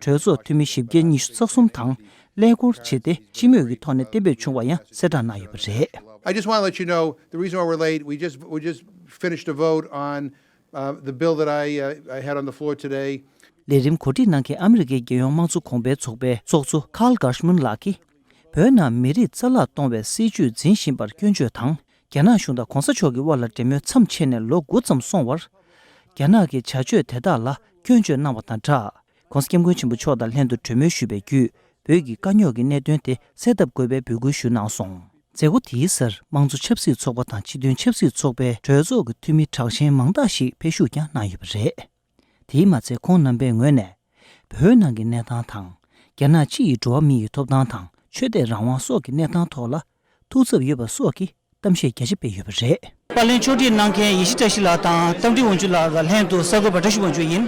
གྲོས་ཚོགས་འཐུས་མི་བཞི་བརྒྱ་ཉི་ཤུ་རྩ་གསུམ་དང་ཀླད་ཀོར་བྱས་ཏེ་སྤྱི་མོས་ཀྱི་ཐོག་ནས་གཏན་འབེབས་བྱུང་བ་ཡང་གསལ་བསྒྲགས་གནང་ཡོད་པ་རེད། I just want to let you know the reason why we're late, we just, we just finished a vote on uh, the bill that I, uh, I had on the floor today. ལས་རིམ་གོ་སྒྲིག་གནང་མཁན་ཨ་མི་རི་ཀའི་རྒྱལ་ཡོངས་དམངས་གཙོ་གོང་འཕེལ་ཚོགས་པའི་ཚོགས་གཙོ་ཁཱལ་གྷར་ཤ་མན་ལགས་ཀྱིས། བོད་ནང་མི་རིགས་རྩ་བརླག་གཏོང་བའི་སྲིད་བྱུས་འཛིན་བཞིན་པར་སྐྱོན་བརྗོད་དང་། རྒྱ་ནག་གཞུང་དང་གོང་ས་མཆོག་གི་དབར་ལ་འབྲེལ་མོལ་མཚམས་ཆད་ནས་ལོ་དགུ་ཙམ་སོང་བར། རྒྱ་ནག་གི་བྱ་སྤྱོད་དེ་དག་ལ་སྐྱོན་བརྗོད་གནང་བ་དང་སྦྲགས། ྋགོང་ས་ྋསྐྱབས་མགོན་ཆེན་པོ་མཆོག་དང་ལྷན་དུ་གྲོས་མོལ་ཞུས་པའི་བརྒྱུད། བོད་ཀྱི་དཀའ་རྙོག་གི་གནད་དོན་དེ་སེལ་ཐབས་དགོས་པའི་འབོད་སྐུལ་ཞུས་གནང་སོང་། མཛད་སྒོ་དེའི་སར་དམངས་གཙོ་ཆབ་སྲིད་ཚོགས་པ་དང་སྤྱི་མཐུན་ཆབ་སྲིད་ཚོགས་པའི་གྲོས་ཚོགས་ཀྱི་འཐུས་མི་དྲག་ཞན་མང་དག་ཞིག་ཕེབས་ཞུགས་ཀྱང་གནང་ཡོད་པ་རེད། དེས་མ་ཚད་ཁོང་རྣམ་པའི་ངོས་ནས། བོད་ནང་གི་གནས་སྟངས་དང་། རྒྱ་ནག་སྤྱི་ཡི་འགྲོ་བ་མི་ཡི་ཐོབ་ཐང་དང་ཆོས་དད་རང་དབང་སོགས་ཀྱི་གནས་སྟངས་ཐོག་ལ་ཐུགས་འཚབ་ཡོད་པ་སོགས་ཀྱི་གཏམ་བཤད་རྒྱ་ཆེ་སྤེལ་ཡོད་པ་རེད། པར་ལེན་ཕྱོགས་སྒྲིག་གནང་མཁན་ཡེ་ཤེས་བཀྲ་ཤིས་ལགས་དང་རྟ་མགྲིན་དབང་ཕྱུག་ལགས་ལྷན་དུ་གསར་འགོད་པ་བཀྲ་ཤིས་དབང་ཕྱུག་ཡིན།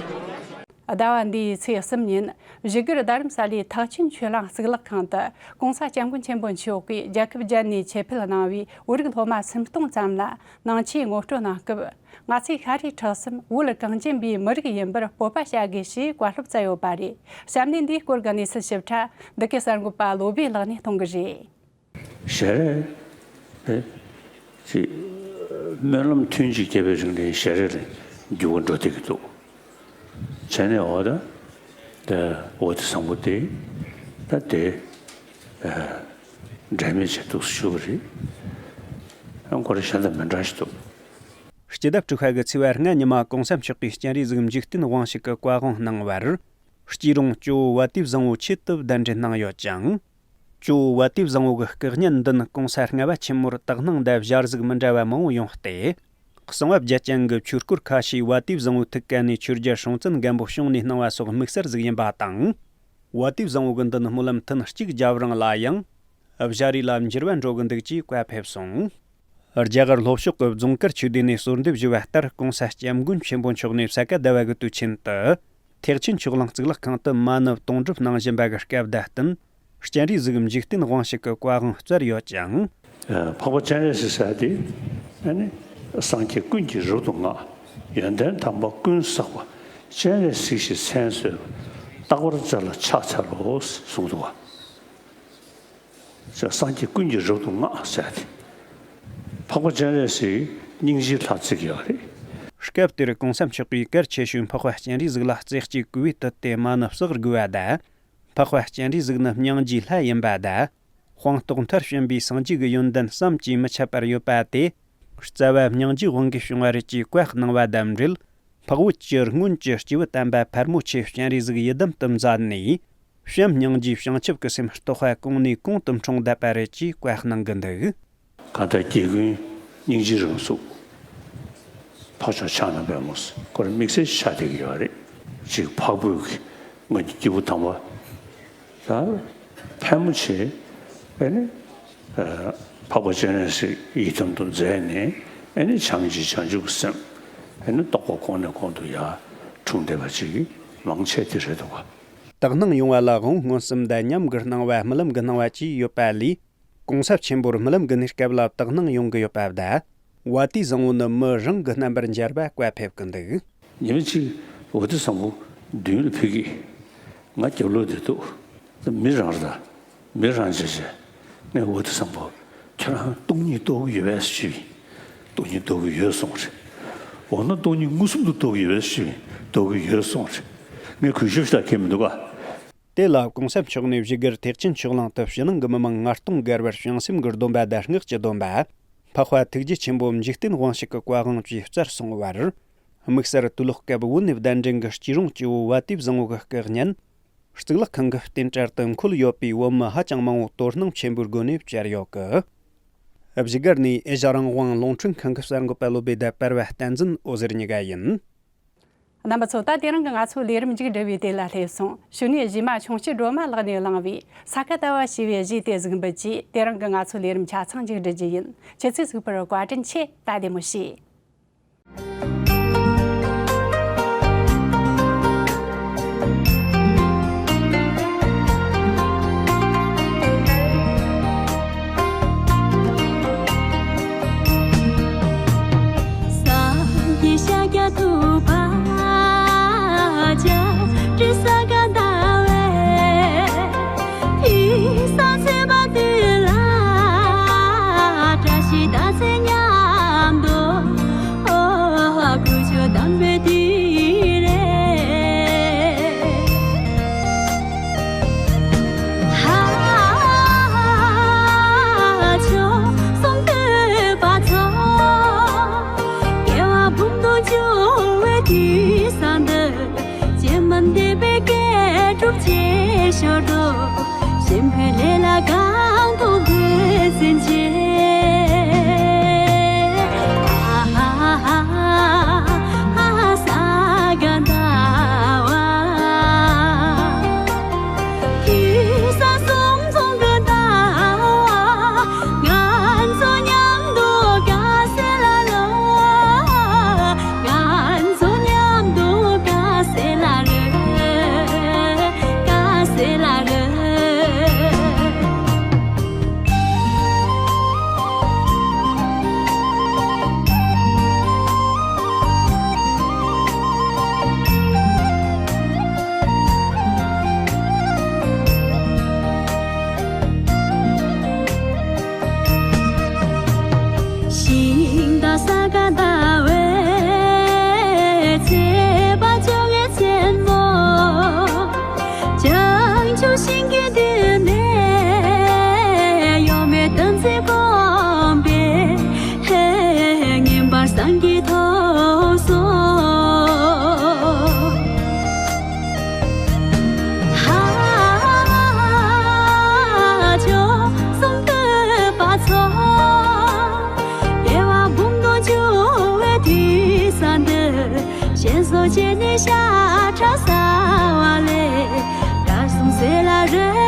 ཟླ་བ་འདིའི་ཚེས་གསུམ་ཉིན་བཞུགས་སྒར་རྡ་རམ་ས་ལའི་ཐེག་ཆེན་ཆོས་གླིང་གཙུག་ལག་ཁང་དུ་ྋགོང་ས་ྋསྐྱབས་མགོན་ཆེན་པོ་མཆོག་གིས་རྒྱལ་ཁབ་བརྒྱ་ནས་ཆེད་ཕེབས་གནང་བའི་བོད་རིགས་སློབ་མ་སུམ་སྟོང་ཙམ་ལ་ནང་ཆོས་ངོ་སྤྲོད་གནང་སྐབས། ང་ཚོས་ཤ་རུས་ཁྲག་གསུམ་བོད་གངས་ཅན་པའི་མི་རིགས་ཡིན་པར་སྤོབས་པ་བྱ་དགོས་ཞེས་བཀའ་སློབ་སྩལ་ཡོད་པ་རེད། བཤམས་ལེན་འདིའི་སྐོར་གྱི་གནས་ཚུལ་ཞིབ་ཕྲ་འདི་གའི་གསར་འགོད་པ་བློ་བྷེ་ལགས་ནས་གཏོང་གི་རེད། ཞལ་རས་དེ་ཅིག་སྨོན་ལམ་ཐུན་གཅིག་བརྒྱབ་པའི་རིང་ནས་ཞལ་རས་ལ་འགྱུར་བ་འགྲོ་བསྡད་ཀྱི་འདུག་བྱས་ནས་འོ་ད་དེ་འོ་དེ་བཟང་པོ་དེ་ད་དེ་འབྲལ་མེད་བྱས་འདུག་ཞུ་བ་རེད། ཡང་ཁོ་རང་གཞན་དང་མི་འདྲ་ཞིག་འདུག་སྤྱི་ཟླ་དྲུག་པ་གི་ཚེས་པ་ལྔ་ཉི་མ་ྋགོང་ས་མཆོག་གིས་སྤྱན་རས་གཟིགས་འཇིག་རྟེན་དབང་ཕྱུག་གི་བཀའ་དབང་གནང་བར། སྐྱིད་རོང་ཇོ་བོ་བ་དུས་བཟང་པོ་ཆེད་དུ་གདན་འདྲེན་གནང་ཡོད་ཅིང་། ཇོ་བོ་བ་དུས་བཟང་པོ་གི་སྐུ་བརྙན་མདུན་ྋགོང་ས་ལྔ་པ་ཆེན་མོར་དག་སྣང་དང་བྱ་གཟུགས་མི་འདྲ་བ་མང་པོ་ཡོང་སྟེ། གསང་བ་བརྒྱད་ཅན་གྱི་ཆོས་སྐོར་ཁ་ཤས་བ་དུས་བཟང་པོའི་ཐུགས་ཀ་ནས་ཆོས་རྒྱལ་སྲོང་བཙན་སྒམ་པོ་བྱུང་ནས་གནང་བ་སོགས་དམིགས་བསལ་ཟིག་ཡིན་པ་དང་། བ་དུས་བཟང་པོ་གི་མདུན་སྨོན་ལམ་ཐུན་གཅིག་བརྒྱབ་རུང་ལ་ཡང་། བྱ་རིགས་ལ་འགྱུར་བ་འགྲོ་གི་འདུག་ཅེས་བཀའ་ཕེབས་སོང་། རྒྱ་གར་ལྷོ་ཕྱོགས་ཀྱི་རྫོང་དཀར་ཆོས་སྡེ་ནས་གསོལ་འདེབས་ཞུས་པ་ལྟར་ྋགོང་ས་ྋསྐྱབས་མགོན་ཆེན་པོ་མཆོག་ནས་ས་ག་ཟླ་བ་གི་དུས་ཆེན་དུ། ཐེག་ཆེན་ཆོས་གླིང་གཙུག་ལག་ཁང་དུ་མ་ཎི་དུང་སྒྲུབ་གནང་བཞིན་པ་གི་སྐབས་དང་བསྟུན། སྤྱན་རས་གཟིགས་འཇིག་རྟེན་དབང་ཕྱུག་གི་བཀའ་དབང་སྩལ་ཡོད་ཅིང་། འཕགས་པ་སྤྱན་རས་གཟིགས་ཟེར་དེ། ཨ་ནི། སངས་རྒྱས་ཀུན་གྱིས་རབ་ཏུ་བསྔགས། ཡོན་ཏན་དམ་པ་ཀུན་བསགས་པ། སྤྱན་རས་གཟིགས་ཞེས་མཚན་གསོལ་བ། རྟག་པར་སྤྱན་ལ་ཕྱག་འཚལ་ལོ། གསུངས་འདུག་བ། སངས་རྒྱས་ཀུན་གྱིས་རབ་ཏུ་བསྔགས་ཟེར་དེ། འཕགས་པ་སྤྱན་རས་གཟིགས་སྙིང་རྗེའི་ལྷ་བརྩི་གི་ཡོད་རེད། སྐབས་དེར་ྋགོང་ས་མཆོག་གིས་གལ་ཆེ་ཤོས་འཕགས་པ་སྤྱན་རས་གཟིགས་ལ་རྩེ་གཅིག་གུས་པས་བཏུད་དེ་མ་ཎི་བསགས་དགོས་པ་དང་། འཕགས་པ་སྤྱན་རས་གཟིགས་ནི་སྙིང་རྗེའི་ལྷ་ཡིན་པ་དང་། དཔང་རྟགས་མཐར་ཕྱིན་པའི་སངས་རྒྱས་ཀྱི་ཡོན་ཏན་བསམ་གྱིས་མི་ཁྱབ་པར་ཡོད་པ་དེ། རྩ་བ་སྙིང་རྗེའི་དབང་གིས་བྱུང་བ་རེད་ཅེས་བཀའ་གནང་བ་དང་འབྲེལ། འཕགས་བོད་ཀྱི་སྔོན་གྱི་སྐྱེས་བུ་དམ་པ་ཕལ་མོ་ཆེ་སྤྱན་རས་གཟིགས་ཡི་དམ་དུ་མཛད་ནས། བྱམས་སྙིང་རྗེའི་བྱང་ཆུབ་ཀྱི་སེམས་རྟོགས་པ་གོང་ནས་གོང་དུ་འཁྲུངས་བསྡད་པ་རེད་ཅེས་བཀའ་གནང་གི་འདུག། གང་ལྟར་རྒྱལ་ཀུན་སྙིང་རྗེའི་རང་གཟུགས། འཕགས་མཆོག་ཕྱག་ན་པདྨོ། ཁོ་རང་དམིགས་བསལ་ཆགས་བསྡད་ཀྱི་ཡོད་རེད། གཅིག་འཕགས་བོད་ཀྱི་ང་ཚོའི་སྐྱེས་བུ་དམ་པ་ལ་ཕལ་མོ་ཆེ་ཨེ་ནི་འཕགས་པ་སྤྱན་རས་གཟིགས་ཡི་དམ་དུ་མཛད་ནས། ཨེ་ནི་བྱམས་ཀྱི་བྱང་ཆུབ་ཀྱི་སེམས་ཨེ་ནི་རྟོགས་པ་གོང་ནས་གོང་དུ་ཡར་འཁྲུངས་བསྡད་པ་ཅིག་མང་ཆེ་དེ་རེད་འདུག་ག། དག་སྣང་ཡོང་བ་ལ་དབང་པོ་མངོན་སུམ་དང་ཉམས་ཀྱི་སྣང་བ་རྨི་ལམ་གྱི་སྣང་བ་བཅས་ཡོད་པ་ལས། གོང་ས་ཆེན་པོར་རྨི་ལམ་གྱི་གནས་སྐབས་ལ་དག་སྣང་ཡོང་གི་ཡོད་པ་དང་། བ་དའི་བཟང་པོ་ནི་མི་རང་གི་རྣམ་པར་འབྱར་བ་བཀའ་ཕེབས་ཀྱི་འདུག། ཉི་མ་གཅིག་བ་དའི་བཟང་པོ་མདུན་ལ་ཕེབས་ཀྱིས། ང་རྒྱབ་ལོགས་དེ་འདུག། མི་རང་རེད་ད། མི་རང་བྱས་བྱས། ངས་བ་དའི་བཟང་པོ། ཁྱེད་རང་སྟོང་ཉིད་རྟོགས་ཀྱི་ཡོད་པས་ཞུས། སྟོང་ཉིད་རྟོགས་ཀྱི་ཡོད་གསུངས་རེད། འོ་ན་སྟོང་ཉིད་མངོན་སུམ་དུ་རྟོགས་ཀྱི་ཡོད་པས་ཞུས། རྟོགས་ཀྱི་ཡོད་གསུངས་རེད། ངས་གུས་ཞབས་ཞུ་ལ་ཁེལ་མི་འདུག་ག། དེ་ལ་གོང་ས་མཆོག་ནས་བཞུགས་སྒར་ཐེག་ཆེན་ཆོས་གླིང་དུ་ཕྱི་ནང་གི་མི་མང་ལྔ་སྟོང་བརྒལ་བར་བྱང་སེམས་ཀྱི་སྡོམ་པ་དང་སྔགས་ཀྱི་སྡོམ་པ། འཕགས་པ་ཐུགས་རྗེ་ཆེན་པོ་འཇིག་རྟེན་དབང་ཕྱུག་གི་བཀའ་དབང་བཅས་བསྩལ་སོང་བར། དམིགས་བསལ་དུས་ལོག་སྐབས་བོད་ནས་གདན་འདྲེན་གྱི་སྐྱིད་རོང་སྐྱིད་པོ་བ་དའི་བཟང་པོ་གི་སྐུ་བརྙན། གཙུག་ལག་ཁང་གི་རྟེན་གྲལ་དུ་འཁོད་ཡོད་པའི་བོད་མི་ཧ་ཅང་མང་པོ་དོ་སྣང་ཆེན་པོའི་སྒོ་ནས་བཅར་ཡོད་ཀི། བཞུགས་སྒར་ནས་ཨེ་ཤ་རང་དབང་རླུང་འཕྲིན་ཁང་གི་གསར་འགོད་པ་བློ་བདེ་དང་པར་བ་བསྟན་འཛིན་འོད་ཟེར་གཉིས་ཀ་ཡིན། རྣམ་པ་ཚོ། ད་དེ་རིང་གི་ང་ཚོའི་ལས་རིམ་མཇུག་སྒྲིལ་བའི་དུས་ལ་སླེབས་སོང་། གཞུག་ནས་རྗེས་མ་ཆུང་བཤད་སྒྲོལ་མ་ལགས་ནས་བླངས་པའི་ས་ག་ཟླ་བ་ཞེས་པའི་གཞས་དེ་གཟིགས་འབུལ་གྱིས་དེ་རིང་གི་ང་ཚོའི་ལས་རིམ་ཆ་ཚང་མཇུག་སྒྲིལ་རྒྱུ་ཡིན། ཁྱེད་ཚོས་གཟིགས་པར་བཀའ་དྲིན་ཆེ། ད་བདེ་མོ་བྱོས། སངས་རྒྱས་ཤཱཀྱ་ཐུབ་པ། བྱ་བྲལ་ས་ག་ཟླ་བའི། དུས་བཟང་མཛད་པ་འདི་ལ། བཀྲ་ཤིས་རྟགས་མཚན་མཉམ་དུ། ཨོ། གུས་ཕྱག་དམ་པའི་དུས་ལས། ཧ། མཆོག་གསུམ་བསྟོད་པ་ཚོགས། དགེ་བ་འབུམ་དུ་འབྱུང་བའི་དུས་བཟང་འདིར། སྤྱན་མ་འདས་པའི་དགེ་སྒྲུབ་བྱེད་ཞོར་དུ། གཤིན་པོའི་ལས་ལ་གང་དུ་འགོད་ཟིན་བྱེད། ཨ་ཧ་ཧ་ཧ་ཧ་ས་ག་ཟླ་བ། དུས་བཟང་གསུམ་འཛོམས་ཀྱི་ཟླ་བ། ང་ཚོ་མཉམ་དུ་དགའ་བསུ་ལ་ལོ། ང་ཚོ་མཉམ་དུ་དགའ་བསུ་ལ་རོལ། དགའ་བསུ་ལ་རོལ། ཤིང་རྟ་ས་ག་ཟླ་བའི་ཚེས་པ་བཅོ་ལྔའི་མཚན་མོ། བྱང་ཆུབ་ཤིང་གི་མདུན་ནས། གཡོ་མེད་དམ་ཚིག་སྒོམ་པས། ངེས་པར་སངས་རྒྱས་ཐོབ་སོ། ཧ། མཆོག་གསུམ་བསྟོད་པ་ཚོགས། དགེ་བ་འབུམ་དུ་འབྱུང་བའི་དུས་བཟང་འདིར། སྤྱན་སོགས་བཅས་ནས་ཤ་ཁྲག་བསགས་པ་ལས། དགྲ་བཅོམ་བསོད་ལ་རོལ།